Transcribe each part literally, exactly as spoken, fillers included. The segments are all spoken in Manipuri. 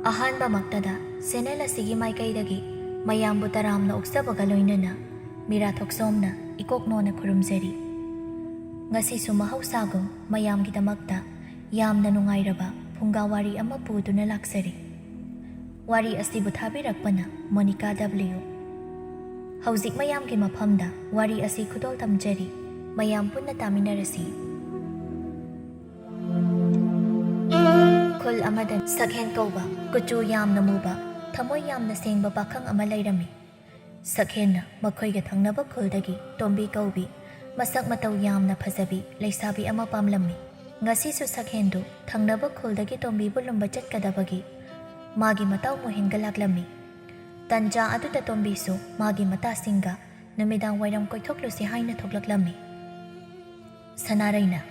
ꯑꯍꯥꯟꯕꯃꯛꯇꯗ ꯆꯦꯅꯦꯜ ꯑꯁꯤꯒꯤ ꯃꯥꯏꯀꯩꯗꯒꯤ ꯃꯌꯥꯝꯕꯨ ꯇꯔꯥꯝꯅ ꯑꯣꯛꯆꯕꯒ ꯂꯣꯏꯅꯅ ꯃꯤꯔꯥ ꯊꯣꯛꯆꯣꯝꯅ ꯏꯀꯣꯛ ꯅꯣꯟꯅ ꯈꯨꯔꯨꯝꯖꯔꯤ꯫ ꯉꯁꯤꯁꯨ ꯃꯍꯧꯁꯥꯒꯨꯝ ꯃꯌꯥꯝꯒꯤꯗꯃꯛꯇ ꯌꯥꯝꯅ ꯅꯨꯡꯉꯥꯏꯔꯕ ꯐꯨꯡꯒꯥ ꯋꯥꯔꯤ ꯑꯃ ꯄꯨꯗꯨꯅ ꯂꯥꯛꯆꯔꯤ꯫ ꯋꯥꯔꯤ ꯑꯁꯤꯕꯨ ꯊꯥꯕꯤꯔꯛꯄꯅ ꯃꯣꯅꯤꯀꯥ ꯗꯕ꯭ꯂꯤꯌꯨ꯫ ꯍꯧꯖꯤꯛ ꯃꯌꯥꯝꯒꯤ ꯃꯐꯝꯗ ꯋꯥꯔꯤ ꯑꯁꯤ ꯈꯨꯗꯣꯜ ꯇꯝꯖꯔꯤ꯫ ꯃꯌꯥꯝ ꯄꯨꯟꯅ ꯇꯥꯃꯤꯟꯅꯔꯁꯤ꯫ ꯈꯨꯜ ꯑꯃꯗ ꯁꯛꯍꯦꯟ ꯀꯧꯕ ꯀꯨꯆꯨ ꯌꯥꯝꯅ ꯃꯨꯕ, ꯊꯃꯣꯏ ꯌꯥꯝꯅ ꯁꯦꯡꯕ ꯄꯥꯈꯪ ꯑꯃ ꯂꯩꯔꯝꯃꯤ꯫ ꯁꯛꯍꯦꯟꯅ ꯃꯈꯣꯏꯒ ꯊꯪꯅꯕ ꯈꯨꯜꯗꯒꯤ ꯇꯣꯝꯕꯤ ꯀꯧꯕꯤ, ꯃꯁꯛ ꯃꯇꯧ ꯌꯥꯝꯅ ꯐꯖꯕꯤ ꯂꯩꯁꯥꯕꯤ ꯑꯃ ꯄꯥꯝꯂꯝꯃꯤ꯫ ꯉꯁꯤꯁꯨ ꯁꯛꯍꯦꯟꯗꯨ ꯊꯪꯅꯕ ꯈꯨꯜꯗꯒꯤ ꯇꯣꯝꯕꯤꯕꯨ ꯂꯨꯝꯕ ꯆꯠꯀꯗꯕꯒꯤ ꯃꯥꯒꯤ ꯃꯇꯥꯎ ꯃꯣꯍꯦꯟꯒ ꯂꯥꯛꯂꯝꯃꯤ꯫ ꯇꯟꯖꯥ ꯑꯗꯨꯗ ꯇꯣꯝꯕꯤꯁꯨ ꯃꯥꯒꯤ ꯃꯇꯥꯁꯤꯡꯒ ꯅꯨꯃꯤꯗꯥꯡ ꯋꯥꯏꯔꯝ ꯀꯣꯏꯊꯣꯛꯂꯨꯁꯤ ꯍꯥꯏꯅ ꯊꯣꯛꯂꯛꯂꯝꯃꯤ꯫ ꯁꯅꯥꯔꯩꯅ,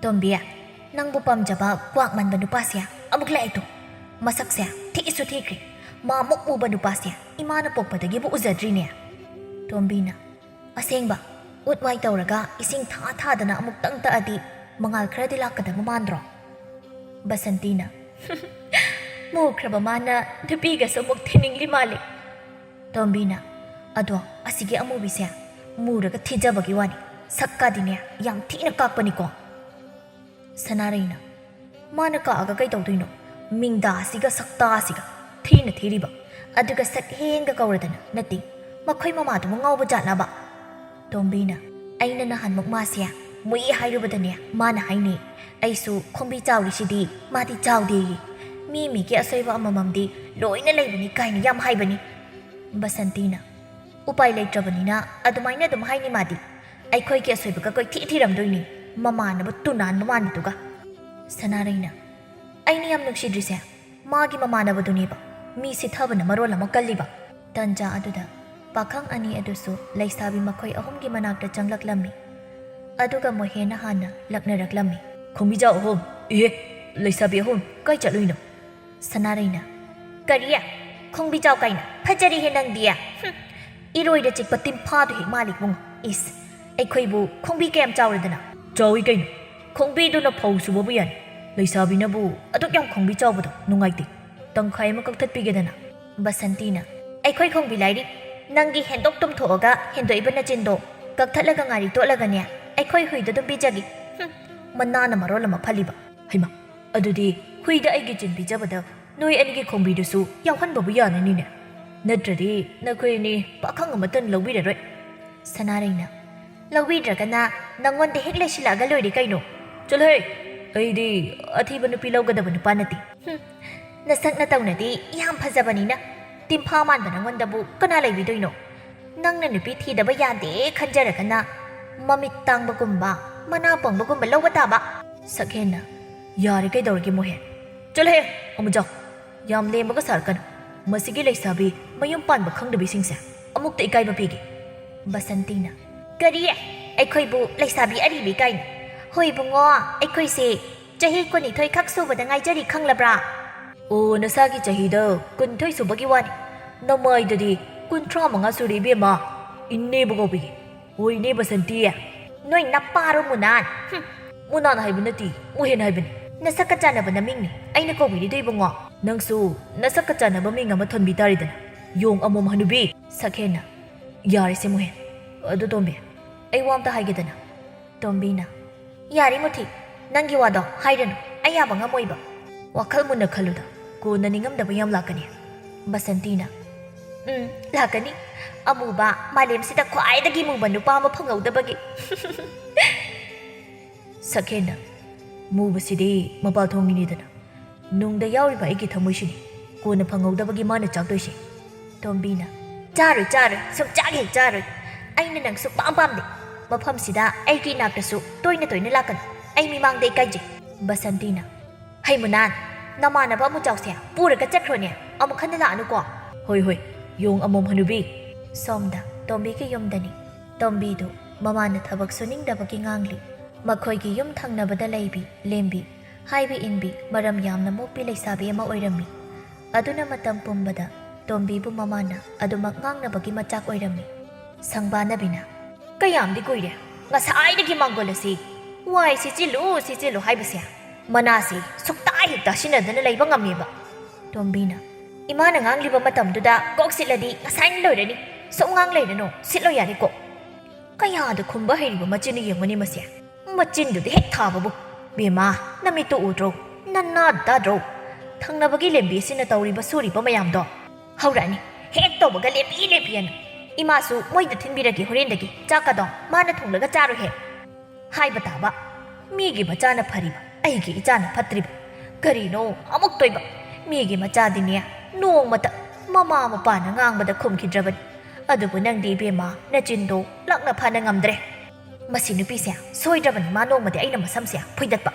"ꯇꯣꯝꯕꯤ, ꯅꯪꯕꯨ ꯄꯥꯝꯖꯕ ꯀ꯭ꯋꯥꯛ ꯃꯥꯟꯕ ꯅꯨꯄꯥꯁꯦ ꯑꯃꯨꯛ ꯂꯥꯛꯑꯦ ꯇꯨ꯫ ꯃꯁꯛꯁꯦ ꯊꯤꯁꯨ ꯊꯤꯈ꯭ꯔꯦ꯫ ꯃꯥ ꯃꯨꯛ ꯃꯨꯕ ꯅꯨꯄꯥꯁꯦ ꯏꯃꯥꯅ ꯄꯣꯛꯄꯗꯒꯤꯕꯨ ꯎꯖꯗ꯭ꯔꯤꯅꯦ꯫" ꯇꯣꯝꯕꯤꯅ, "ꯑꯁꯦꯡꯕ, ꯎꯠ ꯋꯥꯏ ꯇꯧꯔꯒ ꯏꯁꯤꯡ ꯊꯥ ꯊꯥꯗꯅ ꯑꯃꯨꯛꯇꯪ ꯇꯛꯑꯗꯤ ꯃꯉꯥꯜ ꯈꯔꯗꯤ ꯂꯥꯛꯀꯗꯕ ꯃꯥꯟꯗ꯭ꯔꯣ?" ꯕꯁꯟꯇꯤꯅ, "ꯃꯨꯈ꯭ꯔꯕ ꯃꯥꯅ ꯅꯨꯄꯤꯒꯁꯨ ꯑꯃꯨꯛ ꯊꯤꯅꯤꯡꯂꯤ ꯃꯥꯜꯂꯤ꯫" ꯇꯣꯝꯕꯤꯅ, "ꯑꯗꯣ ꯑꯁꯤꯒꯤ ꯑꯃꯨꯕꯤꯁꯦ ꯃꯨꯔꯒ ꯊꯤꯖꯕꯒꯤ ꯋꯥꯅꯤ, ꯁꯛꯀꯥꯗꯤꯅꯦ ꯌꯥꯝ ꯊꯤꯅ ꯀꯥꯛꯄꯅꯤꯀꯣ꯫" ꯁꯅꯥꯔꯩꯅ, "ꯃꯥꯅ ꯀꯥꯛꯑꯒ ꯀꯩꯗꯧꯗꯣꯏꯅꯣ? ꯃꯤꯡꯗꯥ ꯑꯁꯤꯒ ꯁꯛꯇꯥ ꯑꯁꯤꯒ ꯊꯤꯅ ꯊꯤꯔꯤꯕ, ꯑꯗꯨꯒ ꯁꯛꯍꯦꯟꯒ ꯀꯧꯔꯗꯅ ꯅꯠꯇꯦ, ꯃꯈꯣꯏ ꯃꯃꯥꯗꯨꯕꯨ ꯉꯥꯎꯕ ꯖꯥꯠꯂꯕ?" ꯇꯣꯝꯕꯤꯅ, "ꯑꯩꯅ ꯅꯍꯥꯟꯃꯨꯛ ꯃꯥꯁꯦ ꯃꯨꯏ ꯍꯥꯏꯔꯨꯕꯗꯅꯦ ꯃꯥꯅ ꯍꯥꯏꯅꯦ, ꯑꯩꯁꯨ ꯈꯣꯡꯕꯤ ꯆꯥꯎꯔꯤꯁꯤꯗꯤ ꯃꯥꯗꯤ ꯆꯥꯎꯗꯦꯌꯦ꯫ ꯃꯤ ꯃꯤꯒꯤ ꯑꯁꯣꯏꯕ ꯑꯃꯃꯝꯗꯤ ꯂꯣꯏꯅ ꯂꯩꯕꯅꯤ ꯀꯥꯏꯅ ꯌꯥꯝ ꯍꯥꯏꯕꯅꯤ꯫" ꯕꯁꯟꯇꯤꯅ, "ꯎꯄꯥꯏ ꯂꯩꯇ꯭ꯔꯕꯅꯤꯅ ꯑꯗꯨꯃꯥꯏꯅ ꯑꯗꯨꯝ ꯍꯥꯏꯅꯤ ꯃꯥꯗꯤ꯫ ꯑꯩꯈꯣꯏꯒꯤ ꯑꯁꯣꯏꯕꯒ ꯀꯣꯏꯊꯤ ꯊꯤꯔꯝꯗꯣꯏꯅꯤ, ꯃꯃꯥꯟꯅꯕ ꯇꯨꯅꯥꯟꯕ ꯃꯥꯟꯕꯗꯨꯒ꯫" ꯁꯅꯥꯔꯩꯅ, "ꯑꯩꯅ ꯌꯥꯝ ꯅꯨꯡꯁꯤꯗ꯭ꯔꯤꯁꯦ ꯃꯥꯒꯤ ꯃꯃꯥꯟꯅꯕꯗꯨꯅꯦꯕ, ꯃꯤ ꯁꯤꯊꯕꯅ ꯃꯔꯣꯜ ꯑꯃ ꯀꯜꯂꯤꯕ꯫" ꯇꯟꯖꯥ ꯑꯗꯨꯗ ꯄꯥꯈꯪ ꯑꯅꯤ ꯑꯗꯨꯁꯨ ꯂꯩꯁꯥꯕꯤ ꯃꯈꯣꯏ ꯑꯍꯨꯝꯒꯤ ꯃꯅꯥꯛꯇ ꯆꯪꯂꯛꯂꯝꯃꯤ꯫ ꯑꯗꯨꯒ ꯃꯣꯍꯦꯟꯅ ꯍꯥꯟꯅ ꯂꯛꯅꯔꯛꯂꯝꯃꯤ꯫ "ꯈꯣꯡꯕꯤꯖꯥꯎ ꯑꯍꯨꯝ, ꯏꯍꯦ, ꯂꯩꯁꯥꯕꯤ ꯑꯍꯨꯝ, ꯀꯥꯏ ꯆꯠꯂꯨꯏꯅꯣ?" ꯁꯅꯥꯔꯩꯅ, "ꯀꯔꯤ? ꯈꯣꯡꯕꯤꯖꯥꯎ ꯀꯥꯏꯅ? ꯐꯖꯔꯤꯍꯦ ꯅꯪꯗꯤ꯫ ꯍꯨꯝ, ꯏꯔꯣꯏꯗ ꯆꯤꯛꯄ ꯇꯤꯟꯐꯥꯗꯨ ꯍꯦꯛ ꯃꯥꯜꯂꯤ ꯏꯕꯨꯡꯉꯣ꯫ ꯏꯁ, ꯑꯩꯈꯣꯏꯕꯨ ꯈꯣꯡꯕꯤ ꯀꯌꯥꯝ ꯆꯥꯎꯔꯗꯅ?" "ꯆꯥꯎꯏ ꯀꯩꯅꯣ, ꯈꯣꯡꯕꯤꯗꯨꯅ ꯐꯧ ꯁꯨꯕꯕꯨ ꯌꯥꯅꯤ꯫ ꯂꯩꯁꯥꯕꯤꯅꯕꯨ ꯑꯗꯨꯛ ꯌꯥꯝ ꯈꯣꯡꯕꯤ ꯆꯥꯎꯕꯗꯣ ꯅꯨꯡꯉꯥꯏꯇꯦ꯫" ꯇꯪꯈꯥꯏ ꯑꯃ ꯀꯛꯊꯠꯄꯤꯒꯦꯗꯅ꯫ ꯕꯁꯟꯇꯤꯅ, "ꯑꯩꯈꯣꯏ ꯈꯣꯡꯕꯤ ꯂꯥꯏꯔꯤ, ꯅꯪꯒꯤ ꯍꯦꯟꯗꯣꯛ ꯇꯨꯝꯊꯣꯛꯑꯒ ꯍꯦꯟꯗꯣꯛꯏꯕ ꯅꯆꯤꯟꯗꯣ ꯀꯛꯊꯠꯂꯒ ꯉꯥꯔꯤ ꯇꯣꯠꯂꯒꯅꯦ, ꯑꯩꯈꯣꯏ ꯍꯨꯏꯗ ꯑꯗꯨꯝ ꯄꯤꯖꯒꯦ꯫ ꯍꯨꯝ, ꯃꯅꯥꯅ ꯃꯔꯣꯜ ꯑꯃ ꯐꯜꯂꯤꯕ꯫ ꯍꯩꯃꯥ, ꯑꯗꯨꯗꯤ ꯍꯨꯏꯗ ꯑꯩꯒꯤ ꯆꯤꯟ ꯄꯤꯖꯕꯗ ꯅꯣꯏ ꯑꯅꯤꯒꯤ ꯈꯣꯡꯕꯤꯗꯨꯁꯨ ꯌꯥꯎꯍꯟꯕꯕꯨ ꯌꯥꯅꯅꯤꯅꯦ꯫ ꯅꯠꯇ꯭ꯔꯗꯤ ꯅꯈꯣꯏ ꯑꯅꯤ ꯄꯥꯈꯪ ꯑꯃꯠꯇꯅ ꯂꯧꯕꯤꯔꯔꯣꯏ꯫" ꯁꯅꯥꯔꯩꯅ, "ꯂꯧꯕꯤꯗ꯭ꯔꯒꯅ ꯅꯪꯉꯣꯟꯗ ꯍꯦꯛ ꯂꯩꯁꯤꯜꯂꯛꯑꯒ ꯂꯣꯏꯔꯦ ꯀꯩꯅꯣ?" "ꯆꯠꯂꯣꯍꯦ, ꯑꯩꯗꯤ ꯑꯊꯤꯕ ꯅꯨꯄꯤ ꯂꯧꯒꯗꯕ ꯅꯨꯄꯥ ꯅꯠꯇꯦ꯫" "ꯍꯨꯝ, ꯅꯁꯛ ꯅꯇꯧꯅꯗꯤ ꯌꯥꯝ ꯐꯖꯕꯅꯤꯅ ꯇꯤꯝꯐꯥ ꯃꯥꯟꯕ ꯅꯪꯉꯣꯟꯗꯕꯨ ꯀꯅꯥ ꯂꯩꯕꯤꯗꯣꯏꯅꯣ? ꯅꯪꯅ ꯅꯨꯄꯤ ꯊꯤꯗꯕ ꯌꯥꯗꯦ ꯈꯟꯖꯔꯒꯅ ꯃꯃꯤꯠ ꯇꯥꯡꯕꯒꯨꯝꯕ, ꯃꯅꯥ ꯄꯪꯕꯒꯨꯝꯕ ꯂꯧꯕ ꯇꯥꯕ꯫" ꯁꯛꯍꯦꯟꯅ, "ꯌꯥꯔꯦ, ꯀꯩꯗꯧꯔꯒꯦ ꯃꯣꯍꯦꯟ? ꯆꯠꯂꯣꯍꯦ, ꯑꯃꯨꯖꯥꯎ꯫ ꯌꯥꯝ ꯂꯦꯝꯕꯒ ꯁꯥꯔꯛꯀꯅꯨ꯫ ꯃꯁꯤꯒꯤ ꯂꯩꯁꯥꯕꯤ ꯃꯌꯨꯝ ꯄꯥꯟꯕ ꯈꯪꯗꯕꯤꯁꯤꯡꯁꯦ ꯑꯃꯨꯛꯇ ꯏꯀꯥꯏꯕ ꯄꯤꯒꯦ꯫" ꯕꯁꯟꯇꯤꯅ, "ꯀꯔꯤ? ꯑꯩꯈꯣꯏꯕꯨ ꯂꯩꯁꯥꯕꯤ ꯑꯔꯤꯕꯤ ꯀꯥꯏꯅ? ꯍꯣꯏ ꯏꯕꯨꯡꯉꯣ, ꯑꯩꯈꯣꯏꯁꯦ ꯆꯍꯤ ꯀꯨꯟꯅꯤꯊꯣꯏ ꯈꯛ ꯁꯨꯕꯗ ꯉꯥꯏꯖꯔꯤ, ꯈꯪꯂꯕ꯭ꯔꯥ?" "ꯑꯣ, ꯅꯁꯥꯒꯤ ꯆꯍꯤꯗ ꯀꯨꯟꯅꯤꯊꯣꯏ ꯁꯨꯕꯒꯤ ꯋꯥꯅꯤ꯫ ꯅꯃꯥꯏꯗꯗꯤ ꯀꯨꯟꯊ꯭ꯔꯥ ꯃꯉꯥ ꯁꯨꯔꯦ ꯏꯕꯦꯝꯃ꯫ ꯏꯅꯦꯕꯨ ꯀꯧꯕꯤꯒꯦ꯫ ꯍꯣꯏ, ꯏꯅꯦ ꯕꯁꯟꯇꯤ꯫ ꯅꯣꯏ ꯅꯄꯥꯔꯣ ꯃꯨꯅꯥꯟ?" "ꯍꯨꯝ, ꯃꯨꯅꯥꯟ ꯍꯥꯏꯕ ꯅꯠꯇꯦ, ꯃꯣꯍꯦꯟ ꯍꯥꯏꯕꯅꯤ꯫ ꯅꯁꯛꯀ ꯆꯥꯟꯅꯕ ꯅꯃꯤꯡꯅꯤ ꯑꯩꯅ ꯀꯧꯕꯤꯔꯤꯗꯣ ꯏꯕꯨꯡꯉꯣ꯫ ꯅꯪꯁꯨ ꯅꯁꯛꯀ ꯆꯥꯟꯅꯕ ꯃꯤꯡ ꯑꯃ ꯊꯣꯟꯕꯤ ꯇꯥꯔꯦꯗꯅ, ꯌꯣꯡ ꯑꯃꯣꯝ ꯍꯅꯨꯕꯤ꯫" ꯁꯛꯍꯦꯟꯅ, "ꯌꯥꯔꯦꯁꯦ ꯃꯣꯍꯦꯟ꯫ ꯑꯗꯨ ꯇꯣꯝꯕꯤ, ꯑꯩ ꯋꯥ ꯑꯝꯇ ꯍꯥꯏꯒꯦꯗꯅ꯫" ꯇꯣꯝꯕꯤꯅ, "ꯌꯥꯔꯦ ꯃꯨꯊꯤ, ꯅꯪꯒꯤ ꯋꯥꯗꯣ ꯍꯥꯏꯔꯅꯨ, ꯑꯩ ꯌꯥꯕ ꯉꯝꯃꯣꯏꯕ꯫ ꯋꯥꯈꯜ ꯃꯨꯟꯅ ꯈꯜꯂꯨꯗ, ꯀꯣꯟꯅ ꯅꯤꯡꯉꯝꯗꯕ ꯌꯥꯝ ꯂꯥꯛꯀꯅꯤ꯫" ꯕꯁꯟꯇꯤꯅ, "ꯎꯝ, ꯂꯥꯛꯀꯅꯤ꯫ ꯑꯃꯨꯕ, ꯃꯥꯂꯦꯝꯁꯤꯗ ꯈ꯭ꯋꯥꯏꯗꯒꯤ ꯃꯨꯕ ꯅꯨꯄꯥ ꯑꯃ ꯐꯪꯍꯧꯗꯕꯒꯤ꯫" ꯁꯛꯍꯦꯟꯅ, "ꯃꯨꯕꯁꯤꯗꯤ ꯃꯄꯥꯜ ꯊꯣꯡꯒꯤꯅꯤꯗꯅ, ꯅꯨꯡꯗ ꯌꯥꯎꯔꯤꯕ ꯑꯩꯒꯤ ꯊꯃꯣꯏꯁꯤꯅꯤ ꯀꯣꯟꯅ ꯐꯪꯍꯧꯗꯕꯒꯤ ꯃꯥꯅ ꯆꯥꯛꯇꯣꯏꯁꯦ꯫" ꯇꯣꯝꯕꯤꯅ, "ꯆꯥꯔꯣꯏ, ꯆꯥꯔꯣꯏ, ꯁꯨꯡꯆꯥꯛ ꯍꯦꯛ ꯆꯥꯔꯣꯏ꯫ ꯑꯩꯅ ꯅꯪ ꯁꯨꯛꯄꯥꯝ ꯄꯥꯝꯗꯦ꯫ ꯃꯐꯝꯁꯤꯗ ꯑꯩꯒꯤ ꯏꯅꯥꯛꯇꯁꯨ ꯇꯣꯏꯅ ꯇꯣꯏꯅ ꯂꯥꯛꯀꯅꯨ꯫ ꯑꯩ ꯃꯤꯃꯥꯡꯗ ꯏꯀꯥꯏꯖꯩ꯫" ꯕꯁꯟꯇꯤꯅ, "ꯍꯩ ꯃꯨꯅꯥꯟ, ꯅꯃꯥꯟꯅꯕ ꯑꯃꯨꯆꯥꯎꯁꯦ ꯄꯨꯔꯒ ꯆꯠꯈ꯭ꯔꯣꯅꯦ, ꯑꯃꯨꯛ ꯍꯟꯅ ꯂꯥꯛꯑꯅꯨꯀꯣ꯫" "ꯍꯣꯏ, ꯍꯣꯏ, ꯌꯣꯡ ꯑꯃꯣꯝ ꯍꯅꯨꯕꯤ꯫" ꯁꯣꯝꯗ ꯇꯣꯝꯕꯤꯒꯤ ꯌꯨꯝꯗꯅꯤ꯫ ꯇꯣꯝꯕꯤꯗꯨ ꯃꯃꯥꯅ ꯊꯕꯛ ꯁꯨꯅꯤꯡꯗꯕꯒꯤ ꯉꯥꯡꯂꯤ꯫ ꯃꯈꯣꯏꯒꯤ ꯌꯨꯝ ꯊꯪꯅꯕꯗ ꯂꯩꯕꯤ ꯂꯦꯝꯕꯤ, ꯍꯥꯏꯕ ꯏꯟꯕꯤ, ꯃꯔꯝ ꯌꯥꯝꯅ ꯃꯣꯛꯄꯤ ꯂꯩꯁꯥꯕꯤ ꯑꯃ ꯑꯣꯏꯔꯝꯃꯤ꯫ ꯑꯗꯨꯅ ꯃꯇꯝ ꯄꯨꯝꯕꯗ ꯇꯣꯝꯕꯤꯕꯨ ꯃꯃꯥꯅ ꯑꯗꯨꯃꯛ ꯉꯥꯡꯅꯕꯒꯤ ꯃꯆꯥꯛ ꯑꯣꯏꯔꯝꯃꯤ꯫ ꯁꯪꯕꯥꯅꯕꯤꯅ, "ꯀꯌꯥꯝꯗꯤ ꯀꯨꯏꯔꯦ ꯉꯁꯥꯏꯗꯒꯤ ꯃꯥꯡꯒꯣꯜ ꯑꯁꯤ ꯋꯥꯏ ꯁꯤꯠꯆꯤꯜꯂꯨ, ꯁꯤꯠꯆꯤꯜꯂꯨ ꯍꯥꯏꯕꯁꯦ꯫ ꯃꯅꯥꯁꯤ ꯁꯨꯛꯇꯥ ꯍꯦꯛ ꯇꯥꯁꯤꯟꯅꯗꯅ ꯂꯩꯕ ꯉꯝꯃꯦꯕ꯫ ꯇꯣꯝꯕꯤꯅ, "ꯏꯃꯥꯅ ꯉꯥꯡꯂꯤꯕ ꯃꯇꯝꯗꯨꯗ ꯀꯣꯛ ꯁꯤꯠꯂꯗꯤ ꯉꯁꯥꯏꯅ ꯂꯣꯏꯔꯅꯤ꯫ ꯁꯨꯝ ꯉꯥꯡ ꯂꯩꯔꯅꯨ, ꯁꯤꯠꯂꯣ ꯌꯥꯔꯦꯀꯣ"꯫ ꯀꯌꯥꯗ ꯈꯨꯝꯕ ꯍꯩꯔꯤꯕ ꯃꯆꯤꯟꯅ ꯌꯦꯡꯉꯨꯅꯦ ꯃꯁꯦ꯫ ꯃꯆꯤꯟꯗꯨꯗꯤ ꯍꯦꯛ ꯊꯥꯕꯕꯨ꯫ "ꯕꯦꯝꯃ, ꯅꯃꯤꯠꯇꯨ ꯎꯗ꯭ꯔꯣ? ꯅꯅꯥ ꯇꯥꯗ꯭ꯔꯣ? ꯊꯪꯅꯕꯒꯤ ꯂꯦꯝꯕꯤꯁꯤꯅ ꯇꯧꯔꯤꯕ ꯁꯨꯔꯤꯕ ꯃꯌꯥꯝꯗꯣ"꯫ ꯍꯧꯔꯛꯑꯅꯤ ꯍꯦꯛ ꯇꯧꯕꯒ "ꯂꯦꯝꯕꯤ, ꯂꯦꯝꯕꯤꯑꯅ"꯫ "ꯏꯃꯥꯁꯨ ꯃꯣꯏꯗ ꯊꯤꯟꯕꯤꯔꯒꯦ ꯍꯣꯔꯦꯟꯗꯒꯤ꯫ ꯆꯥꯛꯀꯗꯣ ꯃꯥꯅ ꯊꯣꯡꯂꯒ ꯆꯥꯔꯣꯏꯍꯦ"꯫ ꯍꯥꯏꯕ ꯇꯥꯕ꯫ ꯃꯤꯒꯤ ꯃꯆꯥꯅ ꯐꯔꯤꯕ, ꯑꯩꯒꯤ ꯏꯆꯥꯅ ꯐꯠꯇ꯭ꯔꯤꯕ꯫ ꯀꯔꯤꯅꯣ ꯑꯃꯨꯛꯇꯣꯏꯕ? ꯃꯤꯒꯤ ꯃꯆꯥꯗꯤꯅꯦ, ꯅꯣꯡꯃꯇ ꯃꯃꯥ ꯃꯄꯥꯅ ꯉꯥꯡꯕꯗ ꯈꯨꯝꯈꯤꯗ꯭ꯔꯕꯅꯤ꯫ ꯑꯗꯨꯕꯨ ꯅꯪꯗꯤ ꯏꯕꯦꯝꯃ, ꯅꯆꯤꯟꯗꯣ ꯂꯛꯅ ꯐꯥꯅ ꯉꯝꯗ꯭ꯔꯦ꯫ ꯃꯁꯤ ꯅꯨꯄꯤꯁꯦ ꯁꯣꯏꯗ꯭ꯔꯕꯅꯤ, ꯃꯥ ꯅꯣꯡꯃꯗꯤ ꯑꯩꯅ ꯃꯁꯝꯁꯦ ꯐꯣꯏꯗꯠꯄ꯫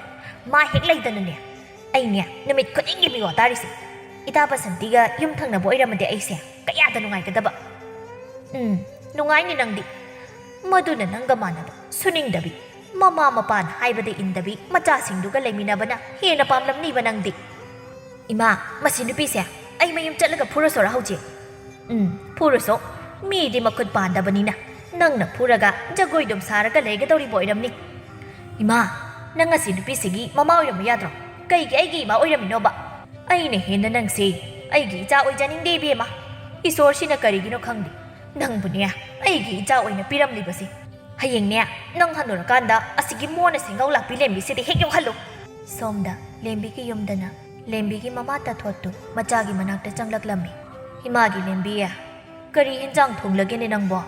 ꯃꯥ ꯍꯦꯛ ꯂꯩꯗꯅꯅꯦ, ꯑꯩꯅꯦ ꯅꯨꯃꯤꯠ ꯈꯨꯗꯤꯡꯒꯤ ꯃꯤꯋꯥ ꯇꯥꯔꯤꯁꯦ꯫ ꯏꯇꯥ ꯕꯁꯟꯇꯤꯒ ꯌꯨꯝ ꯊꯪꯅꯕ ꯑꯣꯏꯔꯝꯃꯗꯤ ꯑꯩꯁꯦ ꯀꯌꯥꯗ ꯅꯨꯡꯉꯥꯏꯒꯗꯕ꯫ ꯎꯝ, ꯅꯨꯡꯉꯥꯏꯅꯤ ꯅꯪꯗꯤ꯫ ꯃꯗꯨꯅ ꯅꯪꯒ ꯃꯥꯟꯅꯕ, ꯁꯨꯅꯤꯡꯗꯕꯤ, ꯃꯃꯥ ꯃꯄꯥꯅ ꯍꯥꯏꯕꯗ ꯏꯟꯗꯕꯤ ꯃꯆꯥꯁꯤꯡꯗꯨꯒ ꯂꯩꯃꯤꯟꯅꯕꯅ ꯍꯦꯟꯅ ꯄꯥꯝꯂꯝꯅꯤꯕ ꯅꯪꯗꯤ꯫ ꯏꯃꯥ, ꯃꯁꯤ ꯅꯨꯄꯤꯁꯦ ꯑꯩ ꯃꯌꯨꯝ ꯆꯠꯂꯒ ꯐꯨꯔꯁꯣꯔꯥ ꯍꯧꯖꯤꯛ? ꯎꯝ, ꯐꯨꯔꯁꯣ꯫ ꯃꯤꯗꯤ ꯃꯈꯨꯠ ꯄꯥꯟꯗꯕꯅꯤꯅ ꯅꯪꯅ ꯐꯨꯔꯒ ꯖꯒꯣꯏꯗꯨꯝ ꯁꯥꯔꯒ ꯂꯩꯒꯗꯧꯔꯤꯕ ꯑꯣꯏꯔꯝꯅꯤ꯫ ꯏꯃꯥ, ꯅꯪ ꯑꯁꯤ ꯅꯨꯄꯤꯁꯤꯒꯤ ꯃꯃꯥ ꯑꯣꯏꯔꯝꯕ ꯌꯥꯗ꯭ꯔꯣ? ꯀꯩꯒꯤ ꯑꯩꯒꯤ ꯏꯃꯥ ꯑꯣꯏꯔꯝꯃꯤꯅꯣꯕ? ꯑꯩꯅ ꯍꯦꯟꯅ ꯅꯪꯁꯦ ꯑꯩꯒꯤ ꯏꯆꯥ ꯑꯣꯏꯖꯅꯤꯡꯗꯦ ꯏꯕꯦꯝꯃ꯫ ꯏꯁꯣꯔꯁꯤꯅ ꯀꯔꯤꯒꯤꯅꯣ ꯈꯪꯗꯦ, ꯅꯪꯕꯨꯅꯦ ꯑꯩꯒꯤ ꯏꯆꯥ ꯑꯣꯏꯅ ꯄꯤꯔꯝꯂꯤꯕꯁꯦ꯫ ꯍꯌꯦꯡꯅꯦ, ꯅꯪ ꯍꯟꯅꯨꯔꯀꯥꯟꯗ ꯑꯁꯤꯒꯤ ꯃꯣꯟꯅ ꯁꯦꯡꯒꯧ ꯂꯥꯛꯄꯤ ꯂꯦꯝꯕꯤꯁꯤꯗ ꯍꯦꯛ ꯌꯣꯛꯍꯜꯂꯨ꯫ ꯁꯣꯝꯗ ꯂꯦꯝꯕꯤꯒꯤ ꯌꯨꯝꯗꯅ ꯂꯦꯝꯕꯤꯒꯤ ꯃꯃꯥ ꯇꯥꯊꯣꯠꯇꯨ ꯃꯆꯥꯒꯤ ꯃꯅꯥꯛꯇ ꯆꯪꯂꯛꯂꯝꯃꯤ꯫ "ꯏꯃꯥꯒꯤ ꯂꯦꯝꯕꯤ, ꯀꯔꯤ ꯍꯦꯟꯖꯥꯡ ꯊꯣꯡꯂꯒꯦꯅꯦ ꯅꯪꯕꯣ?"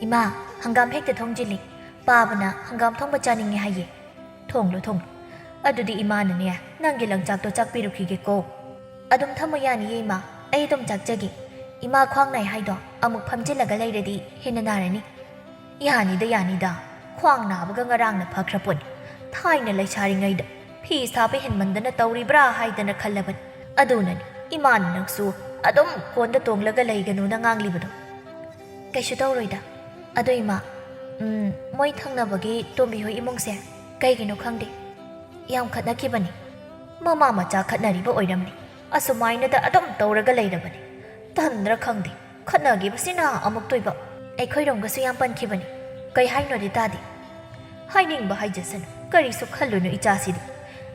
"ꯏꯃꯥ, ꯍꯪꯒꯥꯝ ꯍꯦꯛꯇ ꯊꯣꯡꯖꯤꯜꯂꯤ꯫ ꯄꯥꯕꯅ ꯍꯪꯒꯥꯝ ꯊꯣꯡꯕ ꯆꯥꯅꯤꯡꯉꯤ ꯍꯥꯏꯌꯦ"꯫ "ꯊꯣꯡꯂꯣ, ꯊꯣꯡꯂꯣ꯫ ꯑꯗꯨꯗꯤ ꯏꯃꯥꯅꯅꯦ ꯅꯪꯒꯤ ꯂꯪꯆꯥꯛꯇꯣ ꯆꯥꯛꯄꯤꯔꯨꯈꯤꯒꯦꯀꯣ"꯫ "ꯑꯗꯨꯝ ꯊꯝꯃꯨ ꯌꯥꯅꯤꯌꯦ ꯏꯃꯥ, ꯑꯩ ꯑꯗꯨꯝ ꯆꯥꯛꯆꯒꯦ꯫ ꯏꯃꯥ ꯈ꯭ꯋꯥꯡ ꯅꯥꯏ ꯍꯥꯏꯗꯣ ꯑꯃꯨꯛ ꯐꯝꯖꯤꯜꯂꯒ ꯂꯩꯔꯗꯤ ꯍꯦꯟꯅ ꯅꯥꯔꯅꯤ"꯫ "ꯌꯥꯅꯤꯗ, ꯌꯥꯅꯤꯗ꯫ ꯈ꯭ꯋꯥꯡ ꯅꯥꯕꯒ ꯉꯔꯥꯡꯅ ꯐꯈ꯭ꯔ ꯄꯣꯠꯅꯤ꯫ ꯊꯥꯏꯅ ꯂꯩꯁꯥꯔꯤꯉꯩꯗ ꯐꯤ ꯁꯥꯕ ꯍꯦꯟꯃꯟꯗꯅ ꯇꯧꯔꯤꯕ꯭ꯔꯥ ꯍꯥꯏꯗꯅ ꯈꯜꯂꯕꯅꯤ꯫ ꯑꯗꯨꯅꯅꯤ ꯏꯃꯥꯅ ꯅꯪꯁꯨ ꯑꯗꯨꯝ ꯀꯣꯟꯗ ꯇꯣꯡꯂꯒ ꯂꯩꯒꯅꯨꯅ ꯉꯥꯡꯂꯤꯕꯗꯣ"꯫ "ꯀꯩꯁꯨ ꯇꯧꯔꯣꯏꯗ꯫ ꯑꯗꯣ ꯏꯃꯥ, ꯎꯝ, ꯃꯣꯏ ꯊꯪꯅꯕꯒꯤ ꯇꯣꯝꯕꯤ ꯍꯣꯏ ꯏꯃꯨꯡꯁꯦ ꯀꯩꯒꯤꯅꯣ ꯈꯪꯗꯦ, ꯌꯥꯝ ꯈꯠꯅꯈꯤꯕꯅꯤ꯫ ꯃꯃꯥ ꯃꯆꯥ ꯈꯠꯅꯔꯤꯕ ꯑꯣꯏꯔꯝꯅꯤ꯫ ꯑꯁꯨꯃꯥꯏꯅꯗ ꯑꯗꯨꯝ ꯇꯧꯔꯒ ꯂꯩꯔꯕꯅꯤ꯫ ꯇꯟꯗ꯭ꯔꯥ ꯈꯪꯗꯦ, ꯈꯠꯅꯈꯤꯕꯁꯤꯅ ꯑꯃꯨꯛꯇꯣꯏꯕ"꯫ "ꯑꯩꯈꯣꯏꯔꯣꯝꯒꯁꯨ ꯌꯥꯝ ꯄꯟꯈꯤꯕꯅꯤ꯫ ꯀꯩ ꯍꯥꯏꯅꯣꯗꯤ ꯇꯥꯗꯦ"꯫ "ꯍꯥꯏꯅꯤꯡꯕ ꯍꯥꯏꯖꯁꯅꯨ, ꯀꯔꯤꯁꯨ ꯈꯜꯂꯨꯅꯨ ꯏꯆꯥꯁꯤꯗꯤ꯫